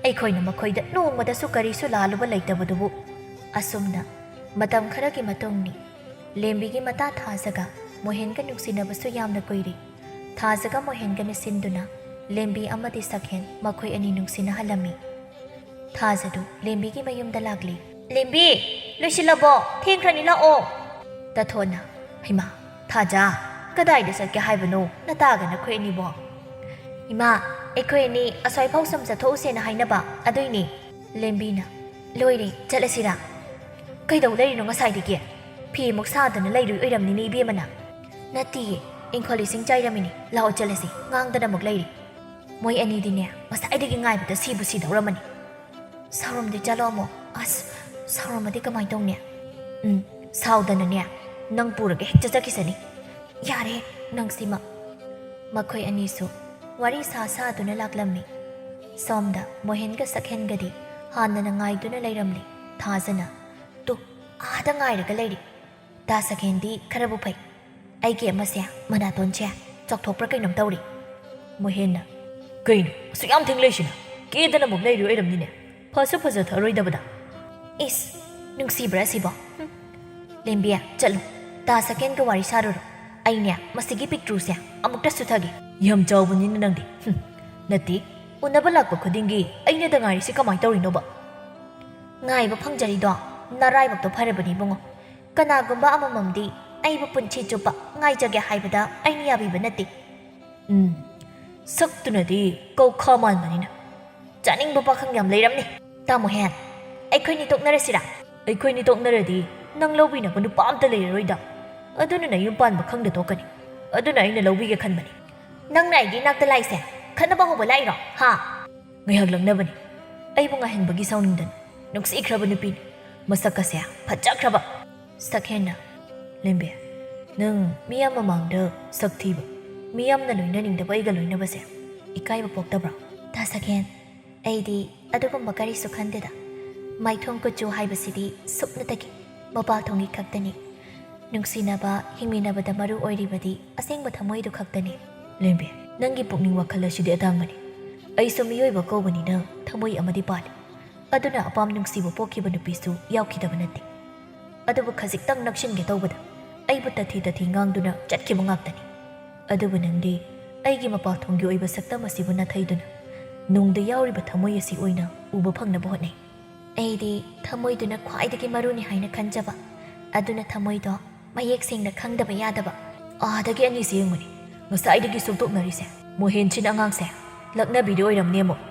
ꯑꯩꯈꯣꯏꯅ ꯃꯈꯣꯏꯗ ꯅꯣꯡꯃꯗꯁꯨ ꯀꯔꯤꯁꯨ ꯂꯥꯜꯂꯨꯕ ꯂꯩꯇꯕꯗꯨꯕꯨ"꯫ ꯑꯁꯨꯝꯅ ꯃꯇꯝ ꯈꯔꯒꯤ ꯃꯇꯨꯡꯅꯤ꯫ ꯂꯦꯝꯕꯤꯒꯤ ꯃꯇꯥ ꯊꯥꯖꯒ ꯃꯣꯍꯦꯟꯒ ꯅꯨꯡꯁꯤꯅꯕꯁꯨ ꯌꯥꯝꯅ ꯀꯨꯏꯔꯦ꯫ ꯊꯥꯖꯒ ꯃꯣꯍꯦꯟꯒꯅ ꯁꯤꯟꯗꯨꯅ ꯂꯦꯝꯕꯤ ꯑꯃꯗꯤ ꯁꯛꯍꯦꯟ ꯃꯈꯣꯏ ꯑꯅꯤ ꯅꯨꯡꯁꯤꯅꯍꯜꯂꯝꯃꯤ꯫ ꯊꯥꯖꯗꯨ ꯂꯦꯝꯕꯤꯒꯤ ꯃꯌꯨꯝꯗ ꯂꯥꯛꯂꯦ꯫ "ꯂꯦꯝꯕꯤ, ꯂꯣꯏꯁꯤꯜꯂꯕꯣ? ꯊꯦꯡꯈ꯭ꯔꯅꯤ, ꯂꯥꯛꯑꯣ!" ꯇꯥꯊꯣꯟꯅ, "ꯍꯩꯃꯥ, ꯊꯥꯖ, ꯀꯗꯥꯏꯗ ꯆꯠꯀꯦ ꯍꯥꯏꯕꯅꯣ ꯅꯇꯥꯒ ꯅꯈꯣꯏ ꯑꯅꯤꯕꯣ?" "ꯏꯃꯥ, ꯑꯩꯈꯣꯏ ꯑꯅꯤ ꯑꯁ꯭ꯋꯥꯏꯐꯥꯎ ꯁꯨꯝ ꯆꯠꯊꯣꯛꯎꯁꯦꯅ ꯍꯥꯏꯅꯕ, ꯑꯗꯨꯏꯅꯦ꯫" ꯂꯦꯝꯕꯤꯅ, "ꯂꯣꯏꯔꯦ, ꯆꯠꯂꯁꯤꯔꯥ?" "ꯀꯩꯗꯧ ꯂꯩꯔꯤꯅꯣ ꯉꯁꯥꯏꯗꯒꯤ? ꯐꯤ ꯑꯃꯨꯛ ꯁꯥꯗꯅ ꯂꯩꯔꯨꯏ ꯑꯣꯏꯔꯝꯅꯤꯅꯦ ꯏꯕꯦꯝꯃꯅ?" "ꯅꯠꯇꯤꯌꯦ, ꯏꯪꯈꯣꯜ ꯏꯁꯤꯡ ꯆꯥꯏꯔꯝꯃꯤꯅꯦ꯫ ꯂꯥꯛꯑꯣ ꯆꯠꯂꯁꯤ, ꯉꯥꯡꯗꯅ ꯑꯃꯨꯛ ꯂꯩꯔꯤ꯫" ꯃꯣꯏ ꯑꯅꯤꯗꯤꯅꯦ, ꯉꯁꯥꯏꯗꯒꯤ ꯉꯥꯏꯕꯗ ꯁꯤꯕꯨ ꯁꯤꯗꯧꯔꯝꯃꯅꯤ꯫ "ꯁꯥꯎꯔꯝꯗꯤ ꯆꯠꯂꯣ ꯑꯃꯨꯛ꯫" "ꯑꯁ, ꯁꯥꯎꯔꯝꯃꯗꯤ ꯀꯃꯥꯏꯅ ꯇꯧꯅꯤ?" "ꯎꯝ, ꯁꯥꯎꯗꯅꯅꯦ, ꯅꯪ ꯄꯨꯔꯒ ꯍꯦꯛꯇ ꯆꯠꯈꯤꯁꯅꯤ꯫" "ꯌꯥꯔꯦ, ꯅꯪꯁꯤꯃ꯫" ꯃꯈꯣꯏ ꯑꯅꯤꯁꯨ ꯋꯥꯔꯤ ꯁꯥ ꯁꯥꯗꯨꯅ ꯂꯥꯛꯂꯝꯃꯤ꯫ ꯁꯣꯝꯗ ꯃꯣꯍꯦꯟꯒ ꯁꯛꯍꯦꯟꯒꯗꯤ ꯍꯥꯟꯅꯅ ꯉꯥꯏꯗꯨꯅ ꯂꯩꯔꯝꯂꯤ꯫ ꯊꯥꯖꯅ, "ꯇꯨ, ꯑꯥꯗ ꯉꯥꯏꯔꯒ ꯂꯩꯔꯤ꯫" ꯇꯥ ꯁꯛꯍꯦꯟꯗꯤ ꯈꯔꯕꯨ ꯐꯩ꯫ "ꯑꯩꯒꯤ ꯑꯃꯁꯦ ꯃꯅꯥꯇꯣꯟꯁꯦ ꯆꯥꯎꯊꯣꯛꯄ꯭ꯔꯥ ꯀꯩꯅꯣꯝ ꯇꯧꯔꯤ꯫" ꯃꯣꯍꯦꯟꯅ, "ꯀꯩꯅꯣ, ꯑꯁꯨꯛ ꯌꯥꯝ ꯊꯦꯡꯂꯩꯁꯤꯅ? ꯀꯦꯗꯅ ꯑꯃꯨꯛ ꯂꯩꯔꯤ ꯑꯣꯏꯔꯝꯅꯤꯅꯦ꯫ ꯐꯁꯨ ꯐꯖꯊꯔꯣꯏꯗꯕꯗ꯫" "ꯏꯁ, ꯅꯨꯡꯁꯤꯕ꯭ꯔꯥ ꯁꯤꯕꯣ? ꯍꯨꯝ꯫ ꯂꯦꯝꯕꯤ, ꯆꯠꯂꯨ, ꯇꯥ ꯁꯛꯍꯦꯟꯒ ꯋꯥꯔꯤ ꯁꯥꯔꯨꯔꯣ꯫ ꯑꯩꯅꯦ, ꯃꯁꯤꯒꯤ ꯄꯤꯛꯇ꯭ꯔꯨꯁꯦ ꯑꯃꯨꯛꯇ ꯁꯨꯊꯒꯦ꯫" "ꯌꯥꯝ ꯆꯥꯎꯕꯅꯤꯅ ꯅꯪꯗꯤ꯫ ꯍꯨꯝ꯫ ꯅꯠꯇꯦ, ꯎꯅꯕ ꯂꯥꯛꯄ ꯈꯨꯗꯤꯡꯒꯤ ꯑꯩꯅꯗ ꯉꯥꯏꯔꯤꯁꯤ ꯀꯃꯥꯏꯅ ꯇꯧꯔꯤꯅꯣꯕ?" "ꯉꯥꯏꯕ ꯐꯪꯖꯔꯤꯗꯣ ꯅꯔꯥꯏꯕꯛꯇꯣ ꯐꯔꯕꯅꯤ ꯏꯕꯨꯡꯉꯣ꯫ ꯀꯅꯥꯒꯨꯝꯕ ꯑꯃꯃꯝꯗꯤ ꯑꯩꯕꯨ ꯄꯨꯟꯁꯤ ꯆꯨꯞꯄ ꯉꯥꯏꯖꯒꯦ ꯍꯥꯏꯕꯗ ꯑꯩꯅ ꯌꯥꯕꯤꯕ ꯅꯠꯇꯦ꯫" "ꯎꯝ, ꯁꯛꯇꯨꯅꯗꯤ ꯀꯧꯈꯥ ꯃꯥꯟꯕꯅꯤꯅ꯫ ꯆꯥꯅꯤꯡꯕ ꯄꯥꯈꯪ ꯌꯥꯝ ꯂꯩꯔꯝꯅꯤ꯫" "ꯇꯥꯃꯣ ꯍꯦꯟ, ꯑꯩꯈꯣꯏꯅꯤ ꯇꯣꯛꯅꯔꯁꯤꯔꯥ?" "ꯑꯩꯈꯣꯏꯅꯤ ꯇꯣꯛꯅꯔꯗꯤ ꯅꯪ ꯂꯧꯕꯤꯅꯕ ꯅꯨꯄꯥ ꯑꯝꯇ ꯂꯩꯔꯔꯣꯏꯗ꯫ ꯑꯗꯨꯅ ꯅꯌꯨꯝ ꯄꯥꯟꯕ ꯈꯪꯗ ꯇꯣꯛꯀꯅꯤ꯫ ꯑꯗꯨꯅ ꯑꯩꯅ ꯂꯧꯕꯤꯒꯦ ꯈꯟꯕꯅꯤ꯫" "ꯅꯪꯅ ꯑꯩꯒꯤ ꯏꯅꯥꯛꯇ ꯂꯥꯛꯏꯁꯦ ꯈꯠꯅꯕ ꯍꯧꯕ ꯂꯥꯛꯏꯔꯣ, ꯍꯥ?" "ꯉꯥꯏꯍꯥꯛ ꯂꯛꯅꯕꯅꯤ꯫ ꯑꯩꯕꯨ ꯉꯥꯏꯍꯟꯕꯒꯤ ꯁꯥꯎꯅꯤꯡꯗꯅ꯫ ꯅꯨꯡꯁꯤꯈ꯭ꯔꯕ ꯅꯨꯄꯤꯅꯤ꯫ ꯃꯁꯛꯀꯁꯦ ꯐꯖꯈ꯭ꯔꯕ꯫" ꯁꯛꯍꯦꯟꯅ, "ꯂꯦꯝꯕꯤ, ꯅꯪ ꯃꯤꯌꯥꯝ ꯃꯃꯥꯡꯗ ꯁꯛ ꯊꯤꯕ, ꯃꯤꯌꯥꯝꯅ ꯂꯣꯏꯅꯅꯤꯡꯗꯕ ꯑꯩꯒ ꯂꯣꯏꯅꯕꯁꯦ ꯏꯀꯥꯏꯕ ꯄꯣꯛꯇꯕ꯭ꯔꯣ?" "ꯇꯥ ꯁꯛꯍꯦꯟ, ꯑꯩꯗꯤ ꯑꯗꯨꯒꯨꯝꯕ ꯀꯔꯤꯁꯨ ꯈꯟꯗꯦꯗ꯫ ꯃꯥꯏꯊꯣꯡ ꯀꯨꯆꯨ ꯍꯥꯏꯕꯁꯤꯗꯤ ꯁꯨꯞꯅꯇꯒꯤ ꯃꯄꯥꯜ ꯊꯣꯡꯒꯤ ꯈꯛꯇꯅꯤ꯫ ꯅꯨꯡꯁꯤꯅꯕ, ꯍꯤꯡꯃꯤꯟꯅꯕꯗ ꯃꯔꯨ ꯑꯣꯏꯔꯤꯕꯗꯤ ꯑꯁꯦꯡꯕ ꯊꯃꯣꯏꯗꯨ ꯈꯛꯇꯅꯤ꯫" "ꯂꯦꯝꯕꯤ, ꯅꯪꯒꯤ ꯄꯨꯛꯅꯤꯡ ꯋꯥꯈꯜ ꯑꯁꯤꯗꯤ ꯑꯇꯥꯡꯕꯅꯤ꯫ ꯑꯩꯁꯨ ꯃꯤꯑꯣꯏꯕ ꯀꯧꯕꯅꯤꯅ ꯊꯃꯣꯏ ꯑꯃꯗꯤ ꯄꯥꯜꯂꯤ꯫ ꯑꯗꯨꯅ ꯑꯄꯥꯝ ꯅꯨꯡꯁꯤꯕ ꯄꯣꯛꯈꯤꯕ ꯅꯨꯄꯤꯁꯨ ꯌꯥꯎꯈꯤꯗꯕ ꯅꯠꯇꯦ꯫ ꯑꯗꯨꯕꯨ ꯈꯖꯤꯛꯇꯪ ꯅꯛꯁꯤꯟꯒꯦ ꯇꯧꯕꯗ ꯑꯩꯕꯨ ꯇꯊꯤ ꯇꯊꯤ ꯉꯥꯡꯗꯨꯅ ꯆꯠꯈꯤꯕ ꯉꯥꯛꯇꯅꯤ꯫ ꯑꯗꯨꯕꯨ ꯅꯪꯗꯤ ꯑꯩꯒꯤ ꯃꯄꯥꯜ ꯊꯣꯡꯒꯤ ꯑꯣꯏꯕ ꯁꯛꯇꯝ ꯑꯁꯤꯕꯨ ꯅꯥꯊꯩꯗꯨꯅ ꯅꯨꯡꯗ ꯌꯥꯎꯔꯤꯕ ꯊꯃꯣꯏ ꯑꯁꯤ ꯑꯣꯏꯅ ꯎꯕ ꯐꯪꯅꯕ ꯍꯣꯠꯅꯩ꯫ ꯑꯩꯗꯤ ꯊꯃꯣꯏꯗꯨꯅ ꯈ꯭ꯋꯥꯏꯗꯒꯤ ꯃꯔꯨꯅꯤ ꯍꯥꯏꯅ ꯈꯟꯖꯕ, ꯑꯗꯨꯅ ꯊꯃꯣꯏꯗꯣ ꯃꯌꯦꯛ ꯁꯦꯡꯅ ꯈꯪꯗꯕ ꯌꯥꯗꯕ꯫ ꯑꯥꯗꯒꯤ ꯑꯅꯤꯁꯦ ꯌꯦꯡꯉꯨꯅꯦ, ꯉꯁꯥꯏꯗꯒꯤ ꯁꯣꯛꯇꯣꯛꯅꯔꯤꯁꯦ꯫ ꯃꯣꯍꯦꯟꯁꯤꯅ ꯑꯉꯥꯡꯁꯦ ꯂꯛꯅꯕꯤꯗꯦ ꯑꯣꯏꯔꯝꯅꯦ ꯑꯃꯨꯛ꯫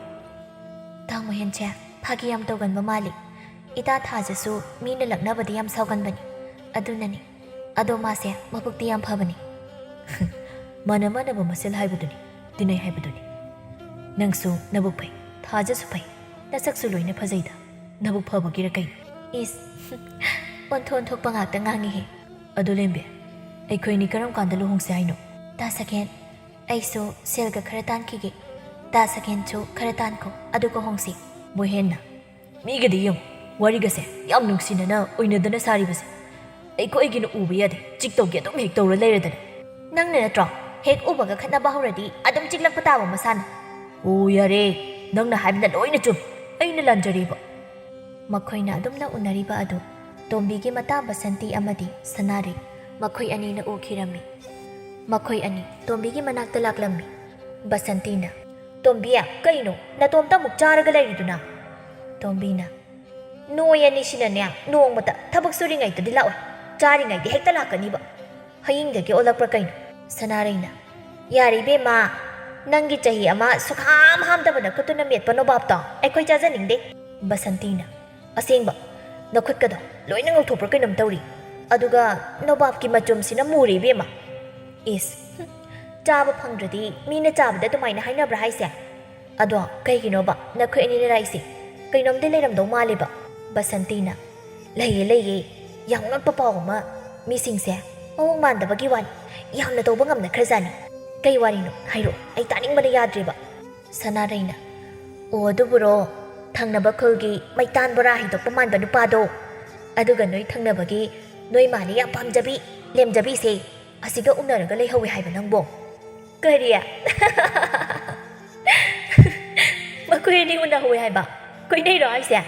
ꯇꯥ ꯃꯣꯍꯦꯟꯁꯦ ꯐꯥꯒꯤ ꯌꯥꯝ ꯇꯧꯒꯟꯕ ꯃꯥꯜꯂꯤ꯫ ꯏꯇꯥ ꯊꯥꯖꯁꯨ ꯃꯤꯅ ꯂꯛꯅꯕꯗꯤ ꯌꯥꯝ ꯁꯥꯎꯒꯟꯕꯅꯤ꯫ ꯑꯗꯨꯅꯅꯤ꯫ ꯑꯗꯣ ꯃꯥꯁꯦ ꯃꯕꯨꯛꯇꯤ ꯌꯥꯝ ꯐꯕꯅꯤ꯫ ꯃꯥꯟꯅ ꯃꯥꯟꯅꯕ ꯃꯁꯦꯜ ꯍꯥꯏꯕꯗꯨꯅꯤ, ꯇꯤꯟꯅꯩ ꯍꯥꯏꯕꯗꯨꯅꯤ꯫ ꯅꯪꯁꯨ ꯅꯕꯨꯛ ꯐꯩ, ꯊꯥꯖꯁꯨ ꯐꯩ, ꯅꯁꯛꯁꯨ ꯂꯣꯏꯅ ꯐꯖꯩꯗ꯫ ꯅꯕꯨꯛ ꯐꯕꯒꯤꯔ ꯀꯩꯅꯣ? ꯏꯁ, ꯑꯣꯟꯊꯣꯛ ꯑꯣꯟꯊꯣꯛꯄ ꯉꯥꯛꯇ ꯉꯥꯡꯉꯤꯍꯦ꯫ ꯑꯗꯣ ꯂꯦꯝꯕꯤ, ꯑꯩꯈꯣꯏꯅꯤ ꯀꯔꯝ ꯀꯥꯟꯗ ꯂꯨꯍꯣꯡꯁꯦ ꯍꯥꯏꯅꯣ? ꯇꯥ ꯁꯀꯦꯟ, ꯑꯩꯁꯨ ꯁꯦꯜꯒ ꯈꯔ ꯇꯥꯟꯈꯤꯒꯦ꯫ ꯇꯥ ꯁꯀꯦꯟꯁꯨ ꯈꯔ ꯇꯥꯟꯈꯣ, ꯑꯗꯨꯒ ꯍꯣꯡꯁꯤ꯫ ꯃꯣꯍꯦꯟꯅ, ꯃꯤꯒꯗꯤ ꯌꯦꯡꯉꯨ, ꯋꯥꯔꯤꯒꯁꯦ ꯌꯥꯝ ꯅꯨꯡꯁꯤꯅꯅ ꯎꯏꯅꯗꯅ ꯁꯥꯔꯤꯕꯁꯦ꯫ ꯑꯩꯈꯣꯏꯒꯤꯅ ꯎꯕ ꯌꯥꯗꯦ, ꯆꯤꯛ ꯇꯧꯒꯦ ꯑꯗꯨꯝ ꯍꯦꯛ ꯇꯧꯔ ꯂꯩꯔꯗꯅ꯫ ꯅꯪꯅ ꯅꯠꯇ꯭ꯔꯣ ꯍꯦꯛ ꯎꯕꯒ ꯈꯠꯅꯕ ꯍꯧꯔꯗꯤ ꯑꯗꯨꯝ ꯆꯤꯛꯂꯛꯄ ꯇꯥꯕ ꯃꯁꯥꯅ꯫ ꯑꯣ ꯌꯥꯔꯦ, ꯅꯪꯅ ꯍꯥꯏꯕꯅ ꯂꯣꯏꯅ ꯆꯨꯝ, ꯑꯩꯅ ꯂꯥꯟꯖꯔꯦꯕ꯫ ꯃꯈꯣꯏꯅ ꯑꯗꯨꯝꯅ ꯎꯅꯔꯤꯕ ꯑꯗꯨ ꯇꯣꯝꯕꯤꯒꯤ ꯃꯇꯥ ꯕꯁꯟꯇꯤ ꯑꯃꯗꯤ ꯁꯅꯥꯔꯩ, ꯃꯈꯣꯏ ꯑꯅꯤꯅ ꯎꯈꯤꯔꯝꯃꯤ꯫ ꯃꯈꯣꯏ ꯑꯅꯤ ꯇꯣꯝꯕꯤꯒꯤ ꯃꯅꯥꯛꯇ ꯂꯥꯛꯂꯝꯃꯤ꯫ ꯕꯁꯟꯇꯤꯅ, "ꯇꯣꯝꯕꯤ, ꯀꯩꯅꯣ ꯅꯇꯣꯝꯇ ꯑꯃꯨꯛ ꯆꯥꯔꯒ ꯂꯩꯔꯤꯗꯨꯅ?" ꯇꯣꯝꯕꯤꯅ, "ꯅꯣꯏ ꯑꯅꯤꯁꯤꯅꯅꯦ ꯅꯣꯡꯃꯇ ꯊꯕꯛ ꯁꯨꯔꯤꯉꯩꯗꯗꯤ ꯂꯥꯛꯑꯣꯏ, ꯆꯥꯔꯤꯉꯩꯗꯤ ꯍꯦꯛꯇ ꯂꯥꯛꯀꯅꯤꯕ꯫ ꯍꯌꯤꯡꯗꯒꯤ ꯑꯣꯜꯂꯛꯄ꯭ꯔꯥ ꯀꯩꯅꯣ?" ꯁꯅꯥꯔꯩꯅ, "ꯌꯥꯔꯦ ꯏꯕꯦꯝꯃ, ꯅꯪꯒꯤ ꯆꯍꯤ ꯑꯃ ꯁꯨꯛꯍꯥꯝ ꯍꯥꯝꯗꯕ ꯅꯈꯨꯠꯇꯨꯅ ꯃꯦꯠꯄ ꯅꯣꯕꯥꯞꯇꯣ ꯑꯩꯈꯣꯏ ꯆꯥꯖꯅꯤꯡꯗꯦ꯫" ꯕꯁꯟꯇꯤꯅ, "ꯑꯁꯦꯡꯕ, ꯅꯈꯨꯠꯀꯗꯣ ꯂꯣꯏꯅ ꯉꯧꯊꯣꯛꯄ꯭ꯔꯥ ꯀꯩꯅꯣꯝ ꯇꯧꯔꯤ꯫ ꯑꯗꯨꯒ ꯅꯣꯕꯥꯞꯀꯤ ꯃꯆꯨꯝꯁꯤꯅ ꯃꯨꯔꯦ ꯏꯕꯦꯝꯃ꯫" "ꯏꯁ, ꯍꯨꯝ, ꯆꯥꯕ ꯐꯪꯗ꯭ꯔꯗꯤ ꯃꯤꯅ ꯆꯥꯕꯗ ꯑꯗꯨꯃꯥꯏꯅ ꯍꯥꯏꯅꯕ꯭ꯔꯥ ꯍꯥꯏꯁꯦ? ꯑꯗꯣ ꯀꯩꯒꯤꯅꯣꯕ ꯅꯈꯣꯏ ꯑꯅꯤꯅ ꯂꯥꯛꯏꯁꯦ? ꯀꯩꯅꯣꯝꯗꯤ ꯂꯩꯔꯝꯗꯧ ꯃꯥꯜꯂꯦꯕ꯫" ꯕꯁꯟꯇꯤꯅ, "ꯂꯩꯌꯦ, ꯂꯩꯌꯦ, ꯌꯥꯝ ꯉꯛꯄ ꯄꯥꯎ ꯑꯃ꯫ ꯃꯤꯁꯤꯡꯁꯦ ꯃꯑꯣꯡ ꯃꯥꯟꯗꯕꯒꯤ ꯋꯥꯅꯤ, ꯌꯥꯝꯅ ꯇꯧꯕ ꯉꯝꯅꯈ꯭ꯔꯖꯥꯠꯅꯤ꯫ ꯀꯩ ꯋꯥꯔꯤꯅꯣ ꯍꯥꯏꯔꯛꯑꯣ, ꯑꯩ ꯇꯥꯅꯤꯡꯕꯅ ꯌꯥꯗ꯭ꯔꯦꯕ꯫" ꯁꯅꯥꯔꯩꯅ, "ꯑꯣ ꯑꯗꯨꯕꯨꯔꯣ, ꯊꯪꯅꯕ ꯈꯨꯜꯒꯤ ꯃꯩꯇꯥꯟ ꯕꯣꯔꯥ ꯍꯩꯗꯣꯛꯄ ꯃꯥꯟꯕ ꯅꯨꯄꯥꯗꯣ, ꯑꯗꯨꯒ ꯅꯣꯏ ꯊꯪꯅꯕꯒꯤ ꯅꯣꯏ ꯃꯥꯅ ꯌꯥꯝ ꯄꯥꯝꯖꯕꯤ ꯂꯦꯝꯖꯕꯤꯁꯦ ꯑꯁꯤꯒ ꯎꯅꯔꯒ ꯂꯩꯍꯧꯋꯦ ꯍꯥꯏꯕ ꯅꯪꯕꯣ?" "ꯀꯔꯤ? ꯃꯈꯣꯏ ꯑꯅꯤ ꯎꯅꯍꯧꯋꯦ ꯍꯥꯏꯕ?" "ꯀꯣꯏꯅꯩꯔꯣ ꯍꯥꯏꯁꯦ?"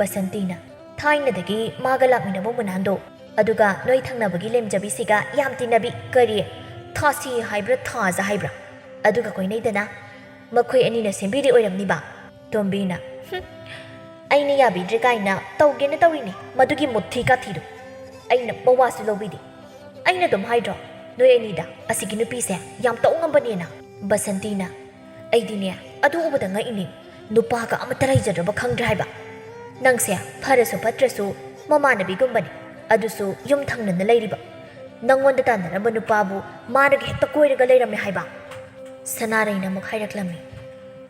ꯕꯁꯟꯇꯤꯅ, "ꯊꯥꯏꯅꯗꯒꯤ ꯃꯥꯒ ꯂꯥꯛꯃꯤꯟꯅꯕ ꯃꯨꯅꯥꯟꯗꯣ, ꯑꯗꯨꯒ ꯅꯣꯏ ꯊꯪꯅꯕꯒꯤ ꯂꯦꯝꯖꯕꯤꯁꯤꯒ ꯌꯥꯝ ꯇꯤꯟꯅꯕꯤ, ꯀꯔꯤ ꯊꯥꯁꯤ ꯍꯥꯏꯕ꯭ꯔꯥ ꯊꯥꯖ ꯍꯥꯏꯕ꯭ꯔꯥ, ꯑꯗꯨꯒ ꯀꯣꯏꯅꯩꯗꯅ꯫ ꯃꯈꯣꯏ ꯑꯅꯤꯅ ꯁꯦꯝꯕꯤꯔꯤ ꯑꯣꯏꯔꯝꯅꯤꯕ?" ꯇꯣꯝꯕꯤꯅ, "ꯍꯨꯝ, ꯑꯩꯅ ꯌꯥꯕꯤꯗ꯭ꯔꯦ ꯀꯥꯏꯅ ꯇꯧꯒꯦꯅ ꯇꯧꯔꯤꯅꯤ ꯃꯗꯨꯒꯤ ꯃꯨꯊꯤ ꯀꯥꯊꯤꯗꯨ꯫ ꯑꯩꯅ ꯃꯋꯥꯁꯨ ꯂꯧꯕꯤꯗꯦ꯫ ꯑꯩꯅ ꯑꯗꯨꯝ ꯍꯥꯏꯗ꯭ꯔꯣ, ꯅꯣꯏ ꯑꯅꯤꯗ ꯑꯁꯤꯒꯤ ꯅꯨꯄꯤꯁꯦ ꯌꯥꯝ ꯇꯧ ꯉꯝꯕꯅꯦꯅ?" ꯕꯁꯟꯇꯤꯅ, "ꯑꯩꯗꯤꯅꯦ, ꯑꯗꯨ ꯎꯕꯗ ꯉꯛꯏꯅꯦ꯫ ꯅꯨꯄꯥꯒ ꯑꯃꯠꯇ ꯂꯩꯖꯗ꯭ꯔꯕ ꯈꯪꯗ꯭ꯔꯦ ꯍꯥꯏꯕ꯫ ꯅꯪꯁꯦ ꯐꯔꯁꯨ ꯐꯠꯇ꯭ꯔꯁꯨ ꯃꯃꯥꯟꯅꯕꯤꯒꯨꯝꯕꯅꯤ, ꯑꯗꯨꯁꯨ ꯌꯨꯝ ꯊꯪꯅꯅ ꯂꯩꯔꯤꯕ꯫ ꯅꯪꯉꯣꯟꯗ ꯇꯥꯟꯅꯔꯝꯕ ꯅꯨꯄꯥꯕꯨ ꯃꯥꯅꯒ ꯍꯦꯛꯇ ꯀꯣꯏꯔꯒ ꯂꯩꯔꯝꯃꯦ ꯍꯥꯏꯕ?" ꯁꯅꯥꯔꯩꯅ ꯑꯃꯨꯛ ꯍꯥꯏꯔꯛꯂꯝꯃꯤ,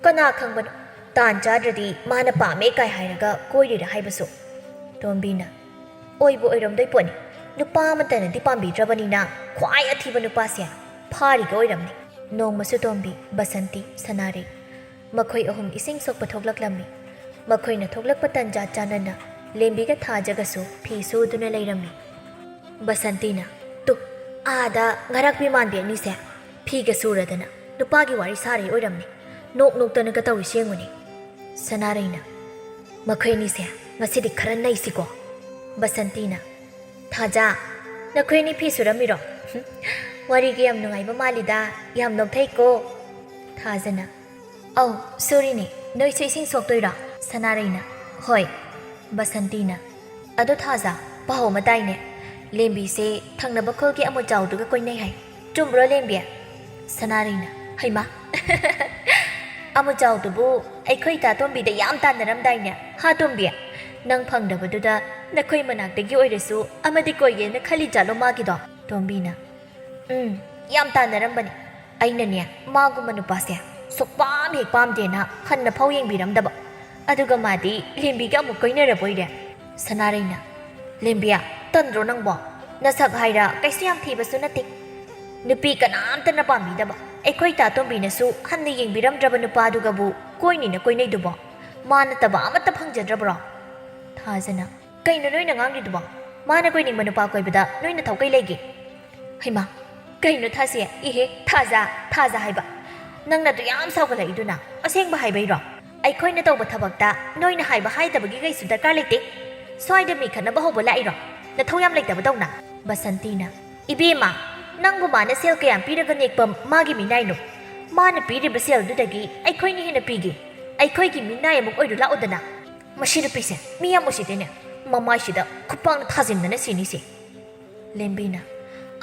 "ꯀꯅꯥ ꯈꯪꯕꯅꯣ, ꯇꯥꯟ ꯆꯥꯗ꯭ꯔꯗꯤ ꯃꯥꯅ ꯄꯥꯝꯃꯦ ꯀꯥꯏ ꯍꯥꯏꯔꯒ ꯀꯣꯏꯔꯤꯔꯥ ꯍꯥꯏꯕꯁꯨ?" ꯇꯣꯝꯕꯤꯅ, "ꯑꯣꯏꯕꯨ ꯑꯣꯏꯔꯝꯗꯣꯏ ꯄꯣꯠꯅꯤ꯫ ꯅꯨꯄꯥ ꯑꯃꯠꯇꯅꯗꯤ ꯄꯥꯝꯕꯤꯗ꯭ꯔꯕꯅꯤꯅ ꯈ꯭ꯋꯥꯏ ꯑꯊꯤꯕ ꯅꯨꯄꯥꯁꯦ ꯐꯥꯔꯤꯒ ꯑꯣꯏꯔꯝꯅꯤ꯫" ꯅꯣꯡꯃꯁꯨ ꯇꯣꯝꯕꯤ, ꯕꯁꯟꯇꯤ, ꯁꯅꯥꯔꯩ ꯃꯈꯣꯏ ꯑꯍꯨꯝ ꯏꯁꯤꯡ ꯁꯣꯛꯄ ꯊꯣꯛꯂꯛꯂꯝꯃꯤ꯫ ꯃꯈꯣꯏꯅ ꯊꯣꯛꯂꯛꯄ ꯇꯟꯖꯥ ꯆꯥꯅꯅ ꯂꯦꯝꯕꯤꯒ ꯊꯥꯖꯒꯁꯨ ꯐꯤ ꯁꯨꯗꯨꯅ ꯂꯩꯔꯝꯃꯤ꯫ ꯕꯁꯟꯇꯤꯅ, "ꯇꯨ, ꯑꯥꯗ ꯉꯔꯥꯛꯄꯤ ꯃꯥꯟꯕꯤ ꯑꯅꯤꯁꯦ ꯐꯤꯒ ꯁꯨꯔꯗꯅ ꯅꯨꯄꯥꯒꯤ ꯋꯥꯔꯤ ꯁꯥꯔꯤ ꯑꯣꯏꯔꯝꯅꯤ꯫ ꯅꯣꯛ ꯅꯣꯛꯇꯅꯒ ꯇꯧꯔꯤꯁꯤ ꯌꯦꯡꯉꯨꯅꯦ꯫" ꯁꯅꯥꯔꯩꯅ, "ꯃꯈꯣꯏ ꯑꯅꯤꯁꯦ ꯉꯁꯤꯗꯤ ꯈꯔ ꯅꯩꯁꯤꯀꯣ꯫" ꯕꯁꯟꯇꯤꯅ, "ꯊꯥꯖ, ꯅꯈꯣꯏ ꯑꯅꯤ ꯐꯤ ꯁꯨꯔꯝꯃꯤꯔꯣ? ꯍꯨꯝ, ꯋꯥꯔꯤꯒ ꯌꯥꯝ ꯅꯨꯡꯉꯥꯏꯕ ꯃꯥꯜꯂꯤꯗ, ꯌꯥꯝ ꯅꯣꯛꯊꯩꯀꯣ꯫" ꯊꯥꯖꯅ, "ꯑꯧ, ꯁꯨꯔꯤꯅꯦ꯫ ꯅꯣꯏꯁꯨ ꯏꯁꯤꯡ ꯁꯣꯛꯇꯣꯏꯔꯣ?" ꯁꯅꯥꯔꯩꯅ, "ꯍꯣꯏ꯫" ꯕꯁꯟꯇꯤꯅ, "ꯑꯗꯣ ꯊꯥꯖ, ꯄꯥꯎ ꯑꯃ ꯇꯥꯏꯅꯦ, ꯂꯦꯝꯕꯤꯁꯦ ꯊꯪꯅꯕ ꯈꯨꯜꯒꯤ ꯑꯃꯨꯆꯥꯎꯗꯨꯒ ꯀꯣꯏꯅꯩ ꯍꯥꯏ꯫ ꯆꯨꯝꯕ꯭ꯔꯣ, ꯂꯦꯝꯕꯤ?" ꯁꯅꯥꯔꯩꯅ, "ꯍꯩꯃꯥ, ꯑꯃꯨꯆꯥꯎꯗꯨꯕꯨ ꯑꯩꯈꯣꯏ ꯇꯥ ꯇꯣꯝꯕꯤꯗ ꯌꯥꯝ ꯇꯥꯟꯅꯔꯝꯗꯥꯏꯅꯦ, ꯍꯥ ꯇꯣꯝꯕꯤ? ꯅꯪ ꯐꯪꯗꯕꯗꯨꯗ ꯅꯈꯣꯏ ꯃꯅꯥꯛꯇꯒꯤ ꯑꯣꯏꯔꯁꯨ ꯑꯃꯗꯤ ꯀꯣꯏꯒꯦꯅ ꯈꯜꯂꯤ ꯖꯥꯠꯂꯣ ꯃꯥꯒꯤꯗꯣ?" ꯇꯣꯝꯕꯤꯅ, "ꯎꯝ, ꯌꯥꯝ ꯇꯥꯟꯅꯔꯝꯕꯅꯤ꯫ ꯑꯩꯅꯅꯦ, ꯃꯥꯒꯨꯝꯕ ꯅꯨꯄꯥꯁꯦ ꯁꯨꯛꯄꯥꯝ ꯍꯦꯛ ꯄꯥꯝꯗꯦꯅ ꯍꯟꯅ ꯐꯥꯎ ꯌꯦꯡꯕꯤꯔꯝꯗꯕ꯫ ꯑꯗꯨꯒ ꯃꯥꯗꯤ ꯂꯦꯝꯕꯤꯒ ꯑꯃꯨꯛ ꯀꯣꯏꯅꯔꯕꯣꯏꯔꯦ꯫" ꯁꯅꯥꯔꯩꯅ, "ꯂꯦꯝꯕꯤ, ꯇꯟꯗ꯭ꯔꯣ ꯅꯪꯕꯣ? ꯅꯁꯛ ꯍꯥꯏꯔ ꯀꯩꯁꯨ ꯌꯥꯝ ꯊꯤꯕꯁꯨ ꯅꯠꯇꯦ꯫ ꯅꯨꯄꯤ ꯀꯅꯥꯝꯇꯅ ꯄꯥꯝꯕꯤꯗꯕ, ꯑꯩꯈꯣꯏ ꯇꯥ ꯇꯣꯝꯕꯤꯅꯁꯨ ꯍꯟꯅ ꯌꯦꯡꯕꯤꯔꯝꯗ꯭ꯔꯕ ꯅꯨꯄꯥꯗꯨꯒꯕꯨ ꯀꯣꯏꯅꯤꯅ ꯀꯣꯏꯅꯩꯗꯨꯕꯣ? ꯃꯥ ꯅꯠꯇꯕ ꯑꯃꯠꯇ ꯐꯪꯖꯗ꯭ꯔꯕ꯭ꯔꯣ?" ꯊꯥꯖꯅ, "ꯀꯩꯅꯣ ꯅꯣꯏꯅ ꯉꯥꯡꯂꯤꯗꯨꯕꯣ? ꯃꯥꯅ ꯀꯣꯏꯅꯤꯡꯕ ꯅꯨꯄꯥ ꯀꯣꯏꯕꯗ ꯅꯣꯏꯅ ꯊꯧ ꯀꯩ ꯂꯩꯒꯦ?" ꯍꯩꯃꯥ, ꯀꯩꯅꯣ ꯊꯥꯁꯦ? ꯏꯍꯦ, ꯊꯥꯖ, ꯊꯥꯖ ꯍꯥꯏꯕ꯫ ꯅꯪꯅ ꯑꯗꯨ ꯌꯥꯝ ꯁꯥꯎꯒꯠꯂꯛꯏꯗꯨꯅ? ꯑꯁꯦꯡꯕ ꯍꯥꯏꯕꯩꯔꯣ? ꯑꯩꯈꯣꯏꯅ ꯇꯧꯕ ꯊꯕꯛꯇ ꯅꯣꯏꯅ ꯍꯥꯏꯕ ꯍꯥꯏꯗꯕꯒꯤ ꯀꯩꯁꯨ ꯗꯔꯀꯥꯔ ꯂꯩꯇꯦ꯫ ꯁ꯭ꯋꯥꯏꯗ ꯃꯤ ꯈꯠꯅꯕ ꯍꯧꯕ ꯂꯥꯛꯏꯔꯣ? ꯅꯊꯧ ꯌꯥꯝ ꯂꯩꯇꯕꯗꯧꯅ꯫ ꯕꯁꯟꯇꯤꯅ, "ꯏꯕꯦꯝꯃ, ꯅꯪꯕꯨ ꯃꯥꯅ ꯁꯦꯜ ꯀꯌꯥꯝ ꯄꯤꯔꯒ ꯅꯦꯛꯄ ꯃꯥꯒꯤ ꯃꯤꯅꯥꯏꯅꯣ? ꯃꯥꯅ ꯄꯤꯔꯤꯕ ꯁꯦꯜꯗꯨꯗꯒꯤ ꯑꯩꯈꯣꯏꯅ ꯍꯦꯟꯅ ꯄꯤꯒꯦ꯫ ꯑꯩꯈꯣꯏꯒꯤ ꯃꯤꯅꯥꯏ ꯑꯃꯨꯛ ꯑꯣꯏꯔꯨ ꯂꯥꯛꯑꯣꯗꯅ꯫" "ꯃꯁꯤ ꯅꯨꯄꯤꯁꯦ ꯃꯤ ꯌꯥꯝ ꯎꯁꯤꯠꯇꯦꯅꯦ꯫ ꯃꯃꯥꯏꯁꯤꯗ ꯈꯨꯄꯥꯛꯅ ꯊꯥꯖꯤꯟꯗꯅ ꯁꯤꯅꯤꯁꯦ꯫" ꯂꯦꯝꯕꯤꯅ,